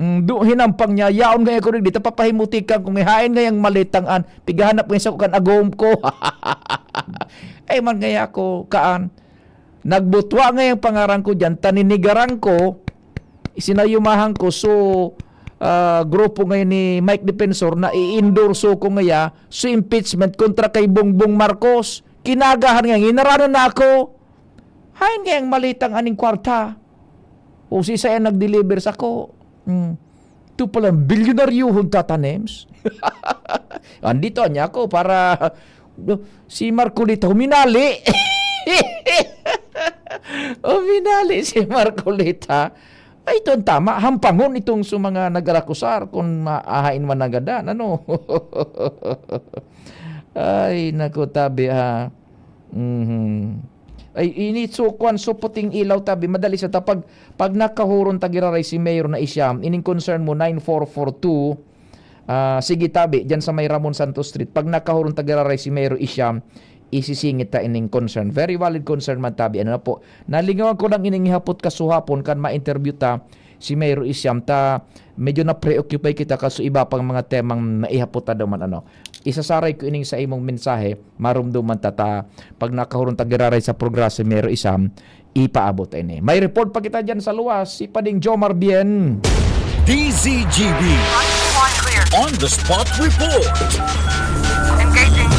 Mm, do, hinampang niya, yaon ngaya ko digdi, ta papahimutikan ko nga haen ngayang maletang an, pigahanap ngaya sa kan agom ko. Ay man ngaya ko, kaan, nagbutwa ngayang pangaran ko diyan, ta ninigaran ko, isinayumahan ko, so, ah, grupo ngayon ni Mike Defensor na i-endorso ko ngaya, so impeachment kontra kay Bongbong Marcos. Kinagahan nga, ginaranan na ako. Haen kayang malitang aning kwarta? O si saya nag-deliver sako? Hmm. Ito pala, bilyonaryohon, Tata Nems. Andito niya ako para, no, si Marcoleta huminali. Huminali si Marcoleta. Ay, ito ang tama. Hampangon itong sa mga nag-arakusar kung maahain man nagadan. Ano? Ay, naku, tabi, ha. Mhm. Ay, ini so, kwan, so puting ilaw, tabi, madali sa ta-, pag, pag nakahuron ta giraray si Mayor na isyam, ining concern mo, nine four four two, ah, sige, tabi, dyan sa may Ramon Santos Street, pag nakahuron ta giraray si Mayor isyam, isisingit ta ining concern. Very valid concern man, tabi. Ano na po? Nalingawan ko lang ining ihapot kasuhapon, kan ma-interview ta, si Mayor Isyam, ta medyo na-preoccupy kita kaso iba pang mga temang naihapot ta duman, ano. Isasaray ko ining sa imong mensahe, marumduman ta, ta pag nakahuron ta giraray sa programa si Mayor Isyam, ipaabot ini. May report pa kita diyan sa luwas, si Pading Jomar Bien. D Z G B on the spot report. Engaging.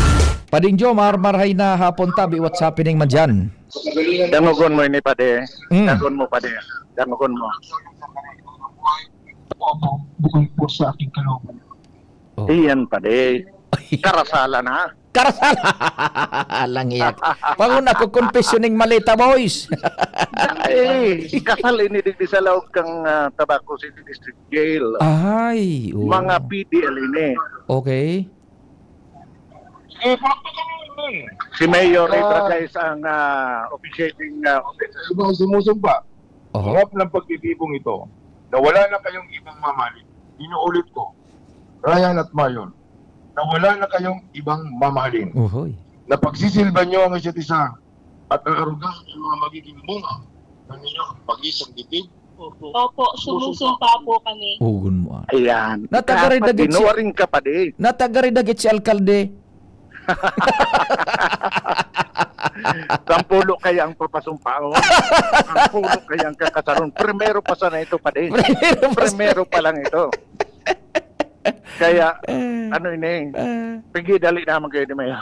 Pading Jomar, marhay na hapon tabi, what's happening man diyan? Dangogon mo ini, padi. Mm. Dangon mo, padi. Dangogon mo. Opo, bukod po sa aking kalooban. Oh. Iyan, padi. Karasalan, ha? Karasalan! Lang iyak. Pangun ako, confession ning maleta, boys. Eh, kasal ini digdi sa laog kang, ah, Tabaco City District Jail. Ay, oo. Mga P D L ini. Okay. Eh, palakpakan mo yun. Si Mayor Ah. Rita Gais ang, ah, officiating, ah, officer. Ibang sumusumpa. Oho. Harap ng pagtitipong ito, na wala na kayong ibang mamahalin. Inuulit ko, Ryan at Mayon, na wala na kayong ibang mamahalin. Uhoy. Na pagsisilban nyo ang isa't isa at aarugahan ang mga magiging bunga ng inyong pag-isang dibdib. Opo, sumusumpa po kami. Ugon mo, ah. Ayan. Natagaray Kapag dagit si, binuwaring ka pa di. Natagaray dagit si alkalde. Sampulo kaya ang papasumpaon. Sampulo kaya ang kakasaron. Primero pa sana ito, padi. Primero pa sana. Primero pa lang ito. Kaya, Eh. ano ini? Eh. Pigi dali naman kayo ni Mayor.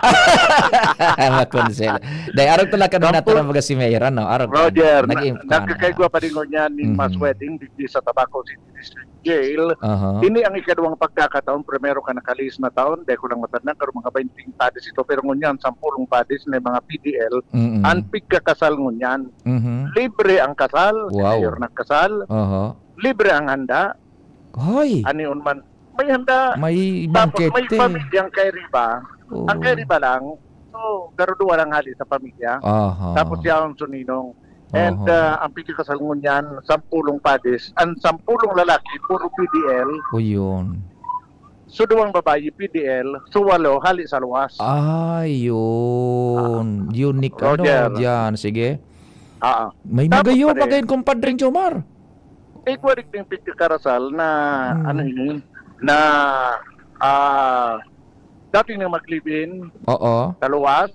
Makonsel. Dahil arog talaga na Sampulo. Natural baga si Mayor, ano? Arog Roger, talaga. Naging na, nagkakaigwa pa rin ko niyan ni Mhm. Mas Wedding, digdi sa Tabaco City District Jail. Aha. Ini ang ikaduwang pagkakataon, primero ka nakalihis na taon, dai ko lang matandaan, pero mga bainting padis ito, pero ngunyan, sampulong padis na mga P D L, Mm-mm. ang pigkakasal ngunyan. Mhm. Libre ang kasal, si Wow. Mayor nagkasal, Aha. libre ang handa, Hoy! Ani on man, may handa. May Tapos may bangkete. Pamilyang kay Riba. Oo. Ang kay Riba lang, so, garuduwa lang hali sa pamilya. Aha. Tapos yaon so ninong. And, Aha. ah, ang pigkakasal ngunyan, sampulong padis. Ang sampulong lalaki, puro P D L. O, yun. So, duwang babayi, P D L. So, walo, hali sa luwas. Ah, yun. Ah. Unique, ano, Roger. Diyan. Sige. Ah, ah. May Tapos magayo, pare, magayon, kumpadre Jomar. Igwa digding pigkakarasal na, Hmm. ano ini, na, ah, dating na mag-live-in, Oo. sa luwas.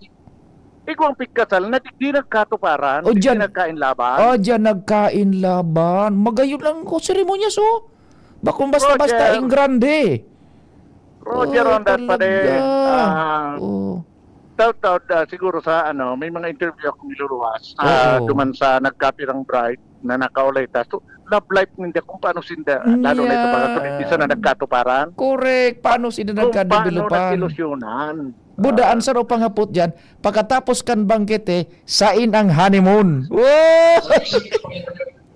Igwang pigkasal na digdi nagkatuparan, O, digdi diyan. Nagkain laban. O, diyan nagkain laban. Magayon lang ko, seremonyas, oh. Bakong basta-basta, Roger. Ing grande. Roger, Oh, on that pa talaga. Din. Ah, Oh. Taud-taud, ah, siguro sa ano, may mga interview akong iluluwas, ah, Oo. Duman sa nagkapirang bride na nakaulay ta. So, love life ninda kung paano sinda, lalo na itong mga Yeah. Turinisa na nagkatuparan. Correct. Paano sila Kung paano nagkadevelopan? Nagkilusyonan. Buda, Ah. Ang sarong panghapot diyan, pagkatapos kan bangkete, sain ang honeymoon? Wow!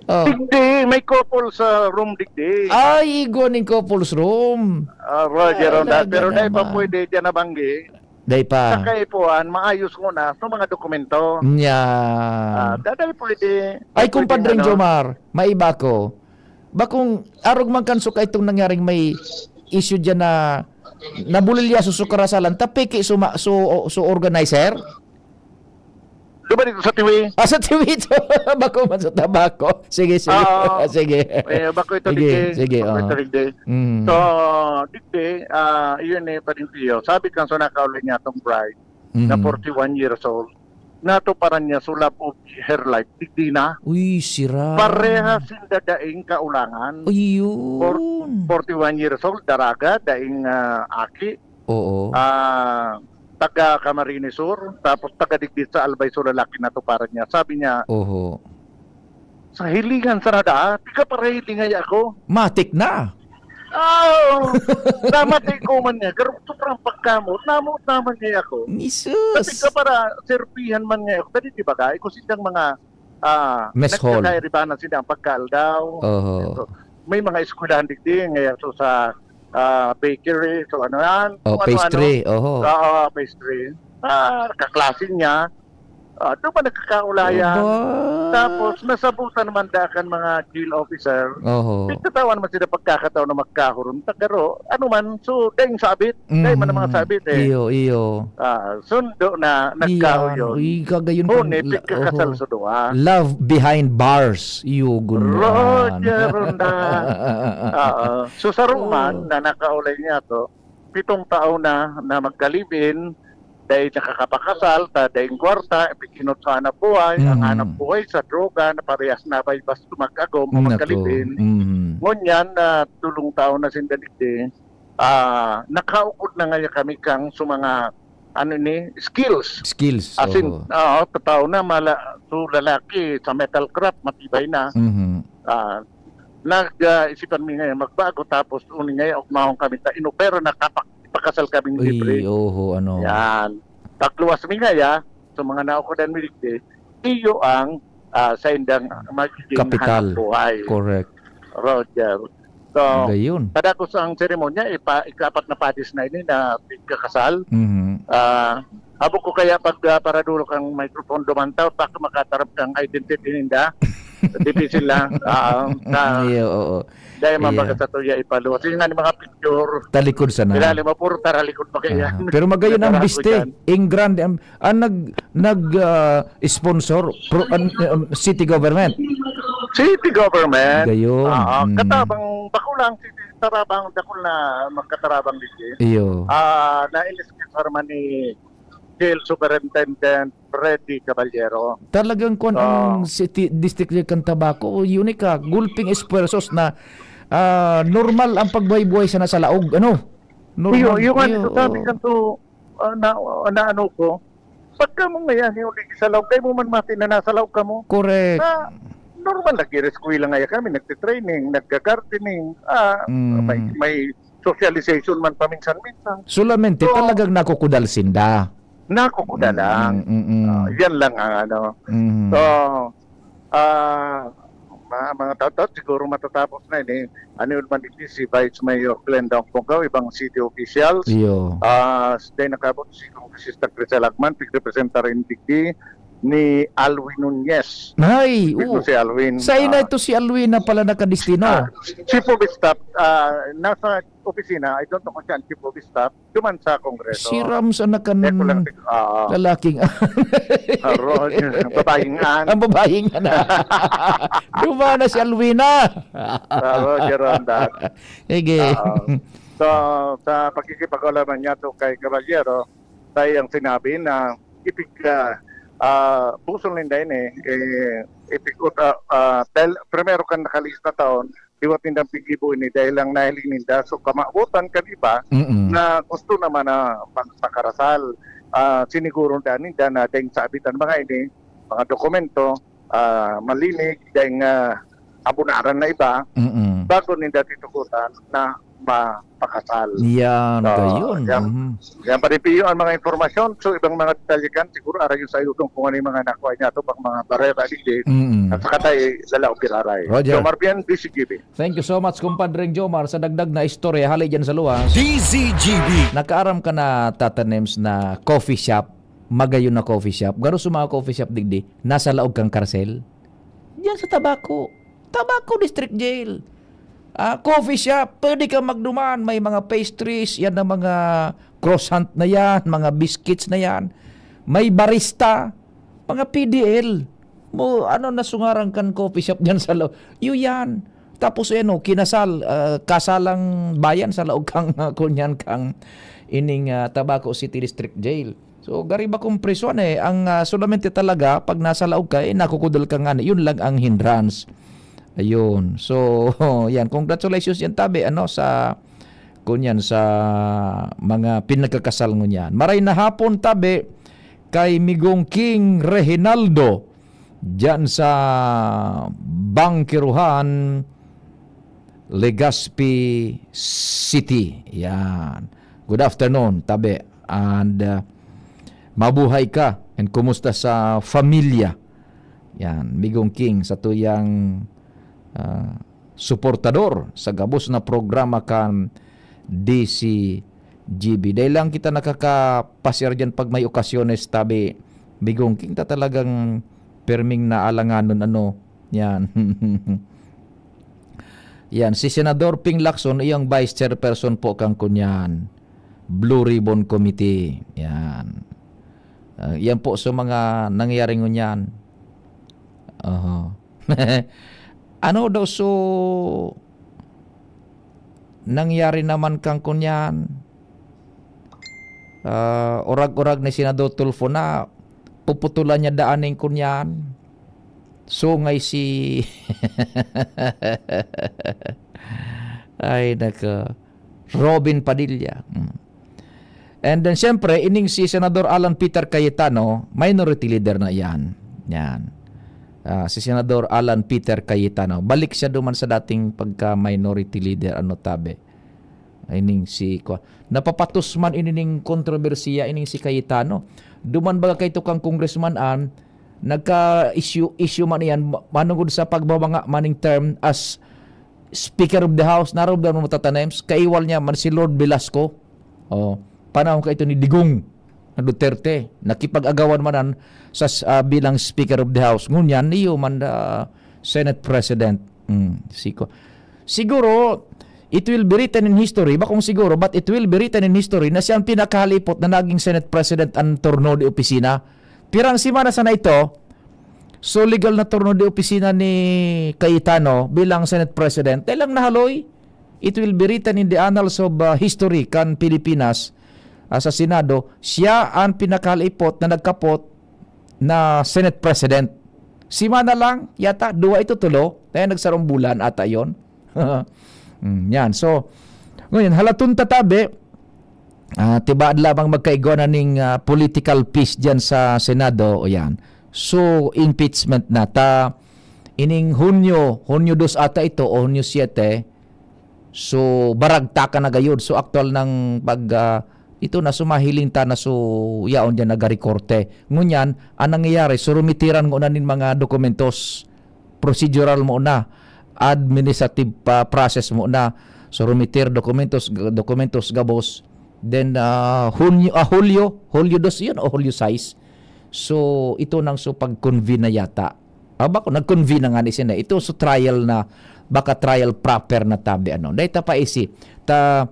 Oh. Digdi, may couple sa room digdi. Ay, igwa ning couples room. Ah, Roger, Ay, Ronda. Pero talaga dahil pa naman. Pwede dyan nabanggi. Dai pa. Sa kaipuhan, maayos nguna sa mga dokumento. Nya. Ah, daday pwede, Ay, pwede kumpadring ano. Jomar, maiba ko. Bakong arog man kan suka itong nangyaring may issue dyan na nabulilya su, su karasalan, ta peke su ma, su, su organizer? Duman ito sa Tiwi. Ah, sa Tiwi ito. Bako man sa Tabaco. Sige, sige. Oo. Sige. Eh, bako ito, Sige, digdi. sige, Bako oo. ito, digdi. Mm. So, digdi, ah, iyon eh, Padre Pio. Sabi kan sa nakauli niya tong bride, na Mhm. forty-one years old, natuparan niya su love of her life, digdi na. Uy, sira. Parehas sinda daing kaulangan. Uy, yun. For-, forty-one years old, daraga, daing, ah, aki. Oo. Ah, taga Camarines Sur, tapos taga digdi sa Albay, su lalaki natuparan niya. Sabi niya, Oho. "Sa hilingan sana daa, tiga para hilingan niya ako." Matik na. Oo. Namati ko man niya, garong sobrang pagkamot, namot naman niya ako. Nisus. Sa tiga para serbihan man niya ako. Dali, di ba, guys? Kung silang mga, ah, Mess hall. nagkakairibanan sila ang pagkaaldaw. Oho. So, may mga eskwelahan digdi, ngayon, so, sa, ah, bakery, so, ano yan, Oh, kung ano-ano. pastry, oho. Oo, pastry. Ah, kaklase niya. Ah, doon pa nagkakaulayan. Aba. Tapos, nasabutan naman da kan mga jail officer. Oho. Pagkataon naman sila pagkakataon na magkahuron. Tagaro, ano man, so, dahil sabit. Dahil man ang mga Mm. sabit, eh. Iyo, iyo. Ah, sundo na, Iyan. nagkahuyon. Uy, kagayon Ngunit, kan la-, pagkakasal oho. sa duwa. Love behind bars. Iyo, gunyan. Roger Ronda. Oo. So, sa Oh. Roman, na nakaulay niya to, pitong taon na, na magka-live-in, dahil nakakapakasal, ta daing kwarta, ipikinot sa hanap buhay, ang Mm. hanap buhay sa droga, na parehas na bay basta mag-agom o Nako. magka-live-in. Mm. Ngunyan, na tulong taon na sinda digdi, ah, nakaukod na ngayon kami kang sa mga, ano ni, skills. Skills, As in, oo. oo, totoo na, mala-, so lalaki sa metal craft, matibay na. Mhm. Ah, nag, ah, isipan mi ngayon magbago, tapos uni ngayon, ugmahon kami ta inopera na kapak-, ipakasal kaming Uy, libre. oho, ano. Yan. Pagluwas mi ngaya, sa mga naukodan mi digdi, iyo ang, ah, saindang magiging Kapital. hanap buhay. Correct. Roger. So, Gayon. kadakos ang seremonya, ipa-, ikapat na padis na ini na pigkakasal. Mhm. Ah, abo ko kaya pag, ah, paradulok ang microphone duman ta, baka makatarap kang identity ninda. Dipisil lang. Ah, sa Iyo, oo. Dahil Iya. mambaga sa tuya ipaluwas. Yun nga ni mga picture. Talikod sana. Kilala mo, puro taralikod pa kaya. Aha. Pero magayon ang Natarago biste. dyan. Ing grande ang, ang nag, nag, ah, sponsor, pro, an, um, city government. City government. Gayon. Ah, Mm. katabang, bako lang, city, tarabang, dakul na magkatarabang dito. Iyo. Ah, na-, in-sponsor man ni Jail Superintendent Freddy Caballero. Talagang kwan ang Ah. city, district niya kan Tabaco, unique ha. Gulping esfuerzos na, ah, normal ang pagbuhay-buhay sana sa laog, ano? Normal. Iyo, yung ano, Iyo, sabi oo. kan to, ah, na, na ano ko, pagka mo ngayon, yung sa laog, kayo mo man mati na nasa laog ka mo. Correct. Na, normal, nag-ireskwela nga kami, nagtitraining, nagga-gardening, ah, Mm. may, may socialization man paminsan-minsan. Solamente So, talagang nakukudal sinda. Nakukuda Mm, lang. mm, mm. Ah, yan lang ang ano. Mm. So, ah, ma-, mga taon-taon siguro matatapos na ini. Ano yun man, hindi si Vice Mayor Glenda Ongponggaw, ibang city officials. Iyo. Ah, s-, then nakabot si Congressista Grisel Agman, pigrepresenta rin digdi ni Alwin Nunez. Ay, Ito oo. si Alwin, Sa ina ah, ito si Alwin na pala nakadestino? Ah, chief of staff, ah, nasa opisina, I don't know kung saan chief of staff, duman sa Kongreso. Si Rams anak kan Eh, kulang sig-, oo. lalaking Ah, Roger, babaeng an. Ang babaeng anak. Duman na si Alwina. Ah, Roger Ronda. Sige. Oo. So, sa pakikipag-ulaman niya to kay Caballero, tayo ang sinabi na ipig-, ah, ah, busol ninda ini, eh, ipig-, ah, ah, dahil primero kan nakalista taon, liwat nindang piggibo ini dahil lang nahiling ninda. So, kamawotan kan iba Mm. na gusto naman na magpakarasal. Ah, siniguro na ninda na dahil sa abitan mga ini, mga dokumento, ah, malinig, dahil nga abunaran na iba, Mm. bago ninda titukutan na mapakasal. Yan, So, gayon. yan, Mhm. yan pa rin, Pio, ang mga impormasyon. So, ibang mga detalye kan, siguro, aray yung sa iyo kung ano yung mga nakuha niya to, pang mga barera, digdi. Mm. At saka tayo, lalaog giraray. Roger. So, Marpian, B C G B. Thank you so much, Compadre Jomar, sa dagdag na istorya hali dyan sa luwas. D Z G B. Nakaaram ka na, Tata Nems, na coffee shop, magayon na coffee shop. Garo sa mga coffee shop digdi, nasa laog kang karsel. Diyan sa Tabaco. Tabaco District Jail. Ah, coffee shop, pwede ka magduman. May mga pastries, yan ang mga croissant na yan, mga biscuits na yan. May barista, mga P D L. Mo, ano, nasungaran kan coffee shop dyan sa lo-, yun yan. Tapos, ano, kinasal, ah, kasalang bayan sa laog kang, ah, kunyan kang ining, ah, Tabaco City District Jail. So, gari ba kung prisohan eh, ang, ah, solamente talaga, pag nasa laog ka, eh, nakukudal ka nga na, yun lang ang hindrance. Ayun. So, yan. Congratulations yan, tabi, ano, sa, kunyan, sa mga pinagkakasal ngunyan. Maray na hapon, tabi, kay Migong King Reginaldo, dyan sa Bangkiruhan, Legazpi City. Yan. Good afternoon, tabi. And, uh, mabuhay ka. And kumusta sa familia? Yan, Migong King, sa tuyang, ah, suportador sa gabos na programa kan D C G B. Dahil lang kita nakakapasyar dyan pag may okasyones, tabi, Migong King, ta talagang perming naalanganon, ano, yan. Yan, si Senador Ping Lacson, iyang vice chairperson po kang kunyan, Blue Ribbon Committee. Yan. Ah, yan po sa mga nangyayari ngunyan. Oho. Ano daw so nangyari naman kang kunyan? Ah, urag-urag ni Senador Tulfo na puputulan niya daan ning kunyan. Sungay si Ay, nako. Robin Padilla. Mm. And then, siyempre, ining si Senador Alan Peter Cayetano, minority leader na iyan. Yan. Ah, si Senador Alan Peter Cayetano. Balik siya duman sa dating pagka-minority leader, ano, tabi. Ining si, kwa-, napapatos man inining kontrobersiya, ining si Cayetano. Duman baga kay tukang congressman an, nagka-issue, issue man iyan, ma-, manungod sa pagbabanga maning term as Speaker of the House, narobdan mo matatanems, kaiwal niya man si Lord Velasco. Oh, panahon ka ito ni Digong na Duterte, nakipag-agawan man an sa, ah, bilang Speaker of the House. Ngunyan, niyo man, ah, Senate President. Hmm, siko. Siguro, it will be written in history, bakong siguro, but it will be written in history na siya ang pinakahalipot na naging Senate President ang turno de opisina. Pirang semana sana ito, so legal na turno de opisina ni Cayetano bilang Senate President. Dahil lang nahaloy, it will be written in the annals of, uh, history kan Pilipinas, uh, sa Senado. Siya ang pinakahalipot na nagkapot na Senate President. Semana lang, yata, duwa ito tulo. Kaya nagsarong bulan ata yon. Mm, yan. So, ngayon, halaton tatabi, ah, tibaad lamang magkaigwa na ning, ah, political peace dyan sa Senado. O yan. So, impeachment na ta. Ining Hunyo, Hunyo dos ata ito o Hunyo siete. So, baragtakan na gayod. So, aktual ng pag, ah, ito na sumahiling ta na so yaon dyan nagarekorte. Ngunyan, ang nangyayari, so rumitiran ko na nin mga dokumentos, procedural mo na, administrative pa process mo na. So, rumitir dokumentos, g-, dokumentos gabos. Then, ah, Hunyo, ah, Hulyo, Hulyo dos yun o Hulyo sais. So, ito nang so pag-convene na yata. Ah, bako, nag-convene na nga ni sina. Ito so trial na, baka trial proper na tabi, ano. Dahil ta pa isi, ta,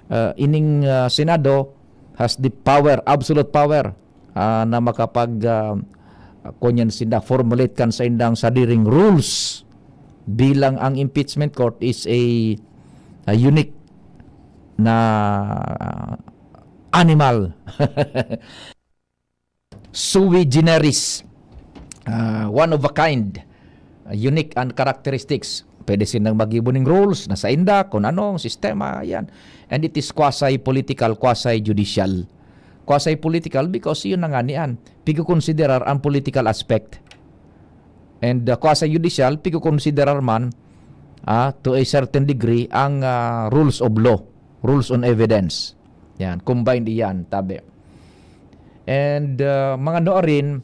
ah, ining, ah, Senado has the power, absolute power, ah, na makapag, ah, kunyan sinda, formulate kan sa indang sadiring rules bilang ang impeachment court is a, a unique na animal. Sui generis. Ah, one of a kind. Ah, unique and characteristics. Pwede silang mag-ibo ning rules na sa inda, kung ano, ang sistema, yan. And it is quasi-political, quasi-judicial. Quasi-political because yun na nga niyan. Pigkukonsiderar ang political aspect. And, uh, quasi-judicial, pigkukonsiderar man, ah, to a certain degree, ang, ah, rules of law, rules on evidence. Yan, combined iyan, tabi. And, uh, mga noarin,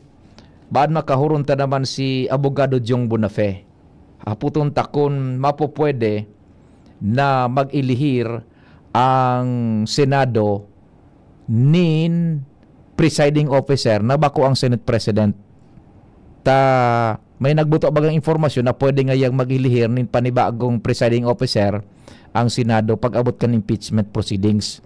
baad makahuron ta naman si Abogado Jong Bonafe. Haputon ta kun mapupwede na mag-ilihir ang Senado nin presiding officer na bako ang Senate President. Ta May nagbuto bagang impormasyon na pwede ngayang maghilihir nin panibagong presiding officer ang Senado pag-abot kan impeachment proceedings.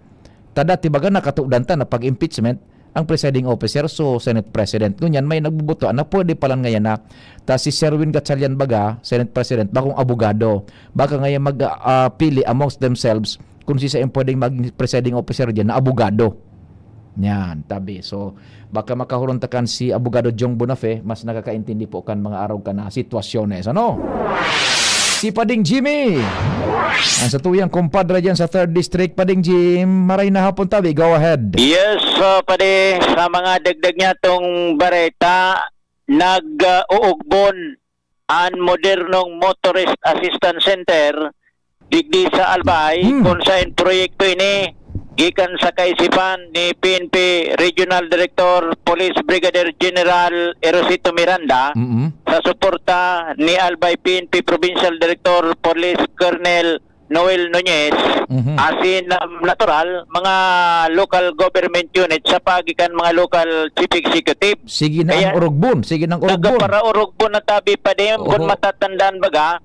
Ta dati baga nakatudan ta na pag-impeachment, ang presiding officer, so Senate President. Ngunyan, may nagbubuto na pwede palan ngayan na ta si Sherwin Gatchalian baga, Senate President, bakong abogado. Baka ngayon mag, ah, pili amongst themselves kung sisa yung pwedeng maging presiding officer diyan na abogado. Yan, tabi. So, baka makahuron ta kan si Abogado Jong Bonafe, mas nakakaintindi po kan mga arog ka na sitwasyones. Ano? Si Pading Jimmy, ang sa tuyang kumpadre dyan sa third District. Pading Jim, maray na hapon tabi. Go ahead. Yes, uh, padi, sa mga dagdag niya tong bareta, nag-uugbon an modernong Motorist Assistance Center digdi sa Albay, Hmm. kung saen proyekto ini gikan sa kaisipan ni P N P Regional Director Police Brigadier General Erosito Miranda Mm-mm. sa suporta ni Albay P N P Provincial Director Police Colonel Noel Nunez, Mhm. asin, um, natural, mga local government unit sa paagi kan mga local chief executive. Sige na Kaya, ang urugbon, sige na ang urugbon. nagparaurog po na tabi pa din, Oho. kung matatandaan baga,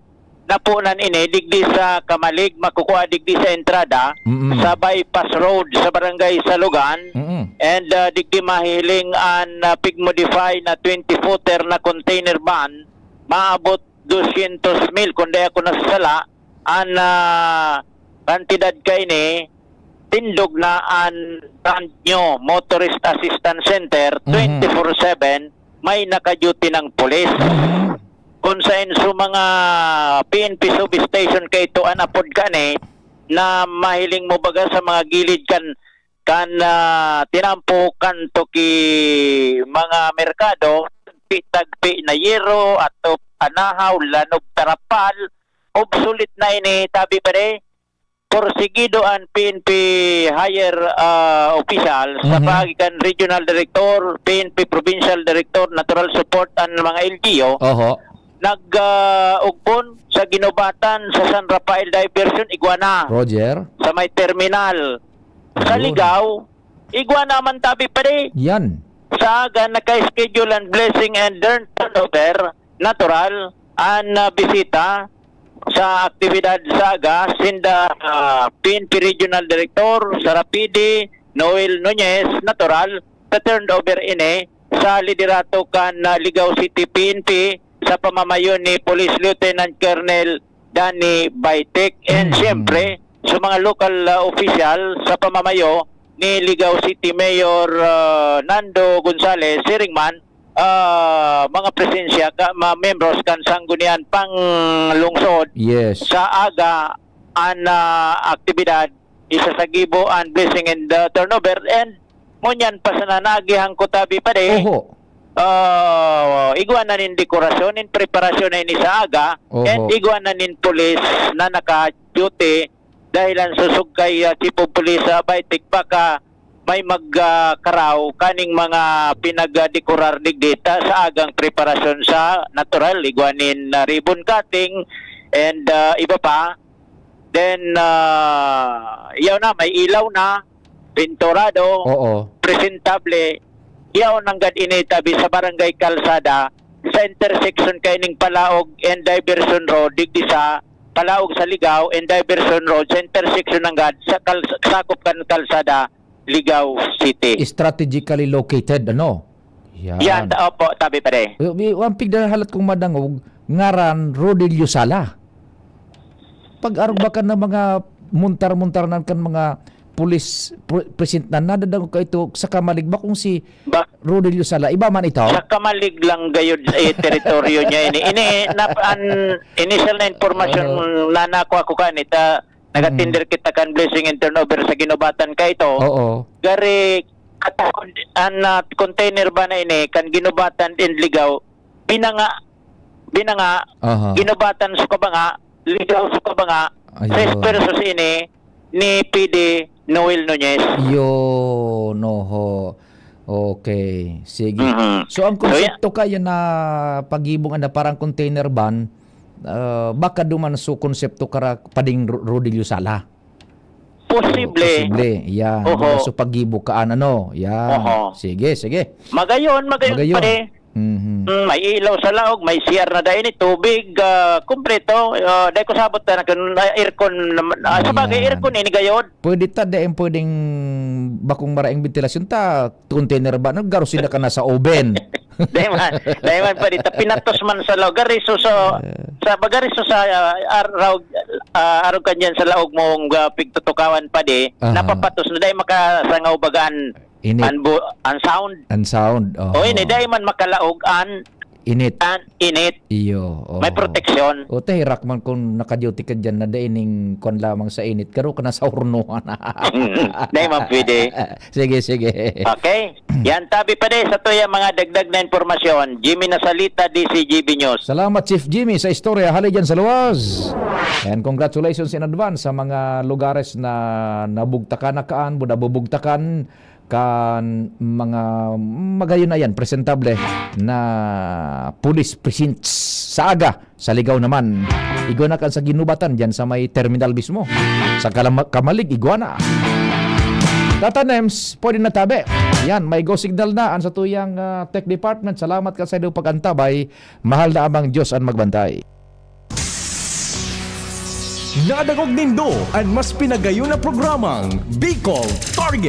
napunan ini, digdi sa Kamalig, makukua digdi sa entrada, Mm-mm. sa bypass road, sa barangay Salugan, Mm-mm. and, uh, digdi mahiling an, uh, pig-modify na twenty-footer na container van, maabot dosyentos mil, kung di ako nasasala, an, ah, kantidad kaini, tindog na an brand new Motorist Assistance Center, Mhm. twenty-four seven, may naka-duty ng pulis. Mhm. Kung saen sa mga P N P substation kaito an apod kani, na mahiling mo baga sa mga gilid kan kan, ah, tinampo kan tuki mga merkado, tagpi-tagpi na yero, atop anahaw, lanog tarapal, obsolete na ini, tabi pa di. Porsigido an P N P higher, ah, official sa Mhm. paagi kan Regional Director, P N P Provincial Director, Natural Support, an mga L G U. Oho. Nag, ah, ugpon sa ginubatan sa San Rafael Diversion, igwa na. Roger. Sa may terminal. Sa Ayun. Ligao, igwa naman tabi pa di. Yan. Sa aga, naka-schedule ang blessing and turn-, turnover, natural, ang, ah, bisita sa aktibidad sa aga, sinda, ah, P N P Regional Director, Sarapidi, Noel Nunez, natural, sa turnover ini, sa liderato kan, ah, Ligao City P N P, sa pamamayo ni Police Lieutenant Colonel Danny Baitek. And Mm. siyempre, sa mga local, ah, official sa pamamayo ni Ligao City Mayor, ah, Nando Gonzales, siring man, ah, mga presensya ka, mga membros kan Sangguniang Panglungsod Yes. sa aga an, ah, aktibidad, isasagibo an blessing and, ah, turnover, and ngunyan pa sana naagihan ko tabi pa di. Oho. Ah, igwa na nin dekorasyon, nin preparasyon na ini sa aga, Oho. and igwa na nin pulis na naka-duty dahil ang susog kay, ah, Chief of Police sa Baitik, baka may mag, ah, karaw kaning mga pinagdekorar digdi ta sa agang preparasyon sa natural, igwa nin, ah, ribbon cutting and, ah, iba pa. Then, ah, yaw na, may ilaw na, pinturado, Oo. presentable. Yaw nanggad ini tabi sa Barangay Kalsada, sa intersection kaining Palaog and Diversion Road, digdi sa Palaog sa Ligao and Diversion Road, sa intersection nanggad sa kal-, sakop kan Kalsada, Ligao City. Strategically located, ano? Yan. Yan, ta-, opo, tabi pa di. Wi-, wi-, ang pigdahalat kong madangog, ngaran Rodilio Sala. Pag-arog ba ka ng mga muntar-muntar na kan mga pulis, pre-, present na nadadangog ka ito sa Kamalig ba kung si Ba- Rodilio Sala? Iba man ito? Sa Kamalig lang gayud, eh, teritoryo niya ini. Ini, nap-, an initial na impormasyon Oo. na nakuha ko kanita, nagatinder Mm. kita kan blessing and turnover sa ginubatan ka ito. Oo. Gari, katakod, an, ah, container ba na ini, kan ginubatan in Ligao, binanga, binanga, Aha. ginubatan sa kabanga, Ligao sa kabanga, Ayun. Tres pesos ini ni P D Noel Nunez. Yun, oho. Okay, sige. Mhm. So, ang So, yeah. konsepto kaya na pagibong na parang container van, ah, baka duman so konsepto kara pading Ro-, Rodilio Sala? Posible. Posible, yan. Oho. Baka so paggibo kaan, ano? Yan. Oho. Sige, sige. Magayon, magayon Magayon. pa rin. Mhm. Mm, may ilaw sa laog, may C R na dai ni, tubig, ah, kompleto. Ah, dai ko sabot na kun, ah, aircon naman. Ah, sa bagay, Ayan. Aircon ini gayod. Pwede ta, dai pwedeng bakong maraing ventilasyon ta, container ba? Nagaro sila ka na sa oven. Dai man, dai man pwede ta, pinatos man sa laog. Gariso sa, Eh. sa, bagariso sa, ah, ar-, raog, ah, arog kan dyan sa laog mong, ah, pigtutukawan pa di, Aha. napapatos na dai makasangaw bagaan Init. An, bu- an sound. An sound. Oh. O ini, dai man makalaog an, Init. an init. Iyo. Oh. May proteksyon. O, te, hirak man kung naka-duty ka dyan na dai ning kwan lamang sa init. Garo ka na sa hornohan. Dai man pwede. Sige, sige. Okay? Yan, tabi pa di sa tuya mga dagdag na impormasyon. Jimmy Nasalita, D C G B News. Salamat, Chief Jimmy, sa istorya. Hali dyan sa luwas. And congratulations in advance sa mga lugares na nabugtakan na kaan, bu- nabubugtakan kan mga magayon na yan, presentable na police precincts sa aga. Sa Ligao naman, igwa na kan sa Ginubatan, dyan sa may terminal mismo. Sa Kalama- Kamalig, igwa na. Tata Nems, pwede na tabi. Yan, may go signal na ang sa tuyang ah, tech department. Salamat ka sa iyong pag-antabay. Mahal na Amang Diyos ang magbantay. Nadangog nindo an mas pinagayon na programang Bicol Target.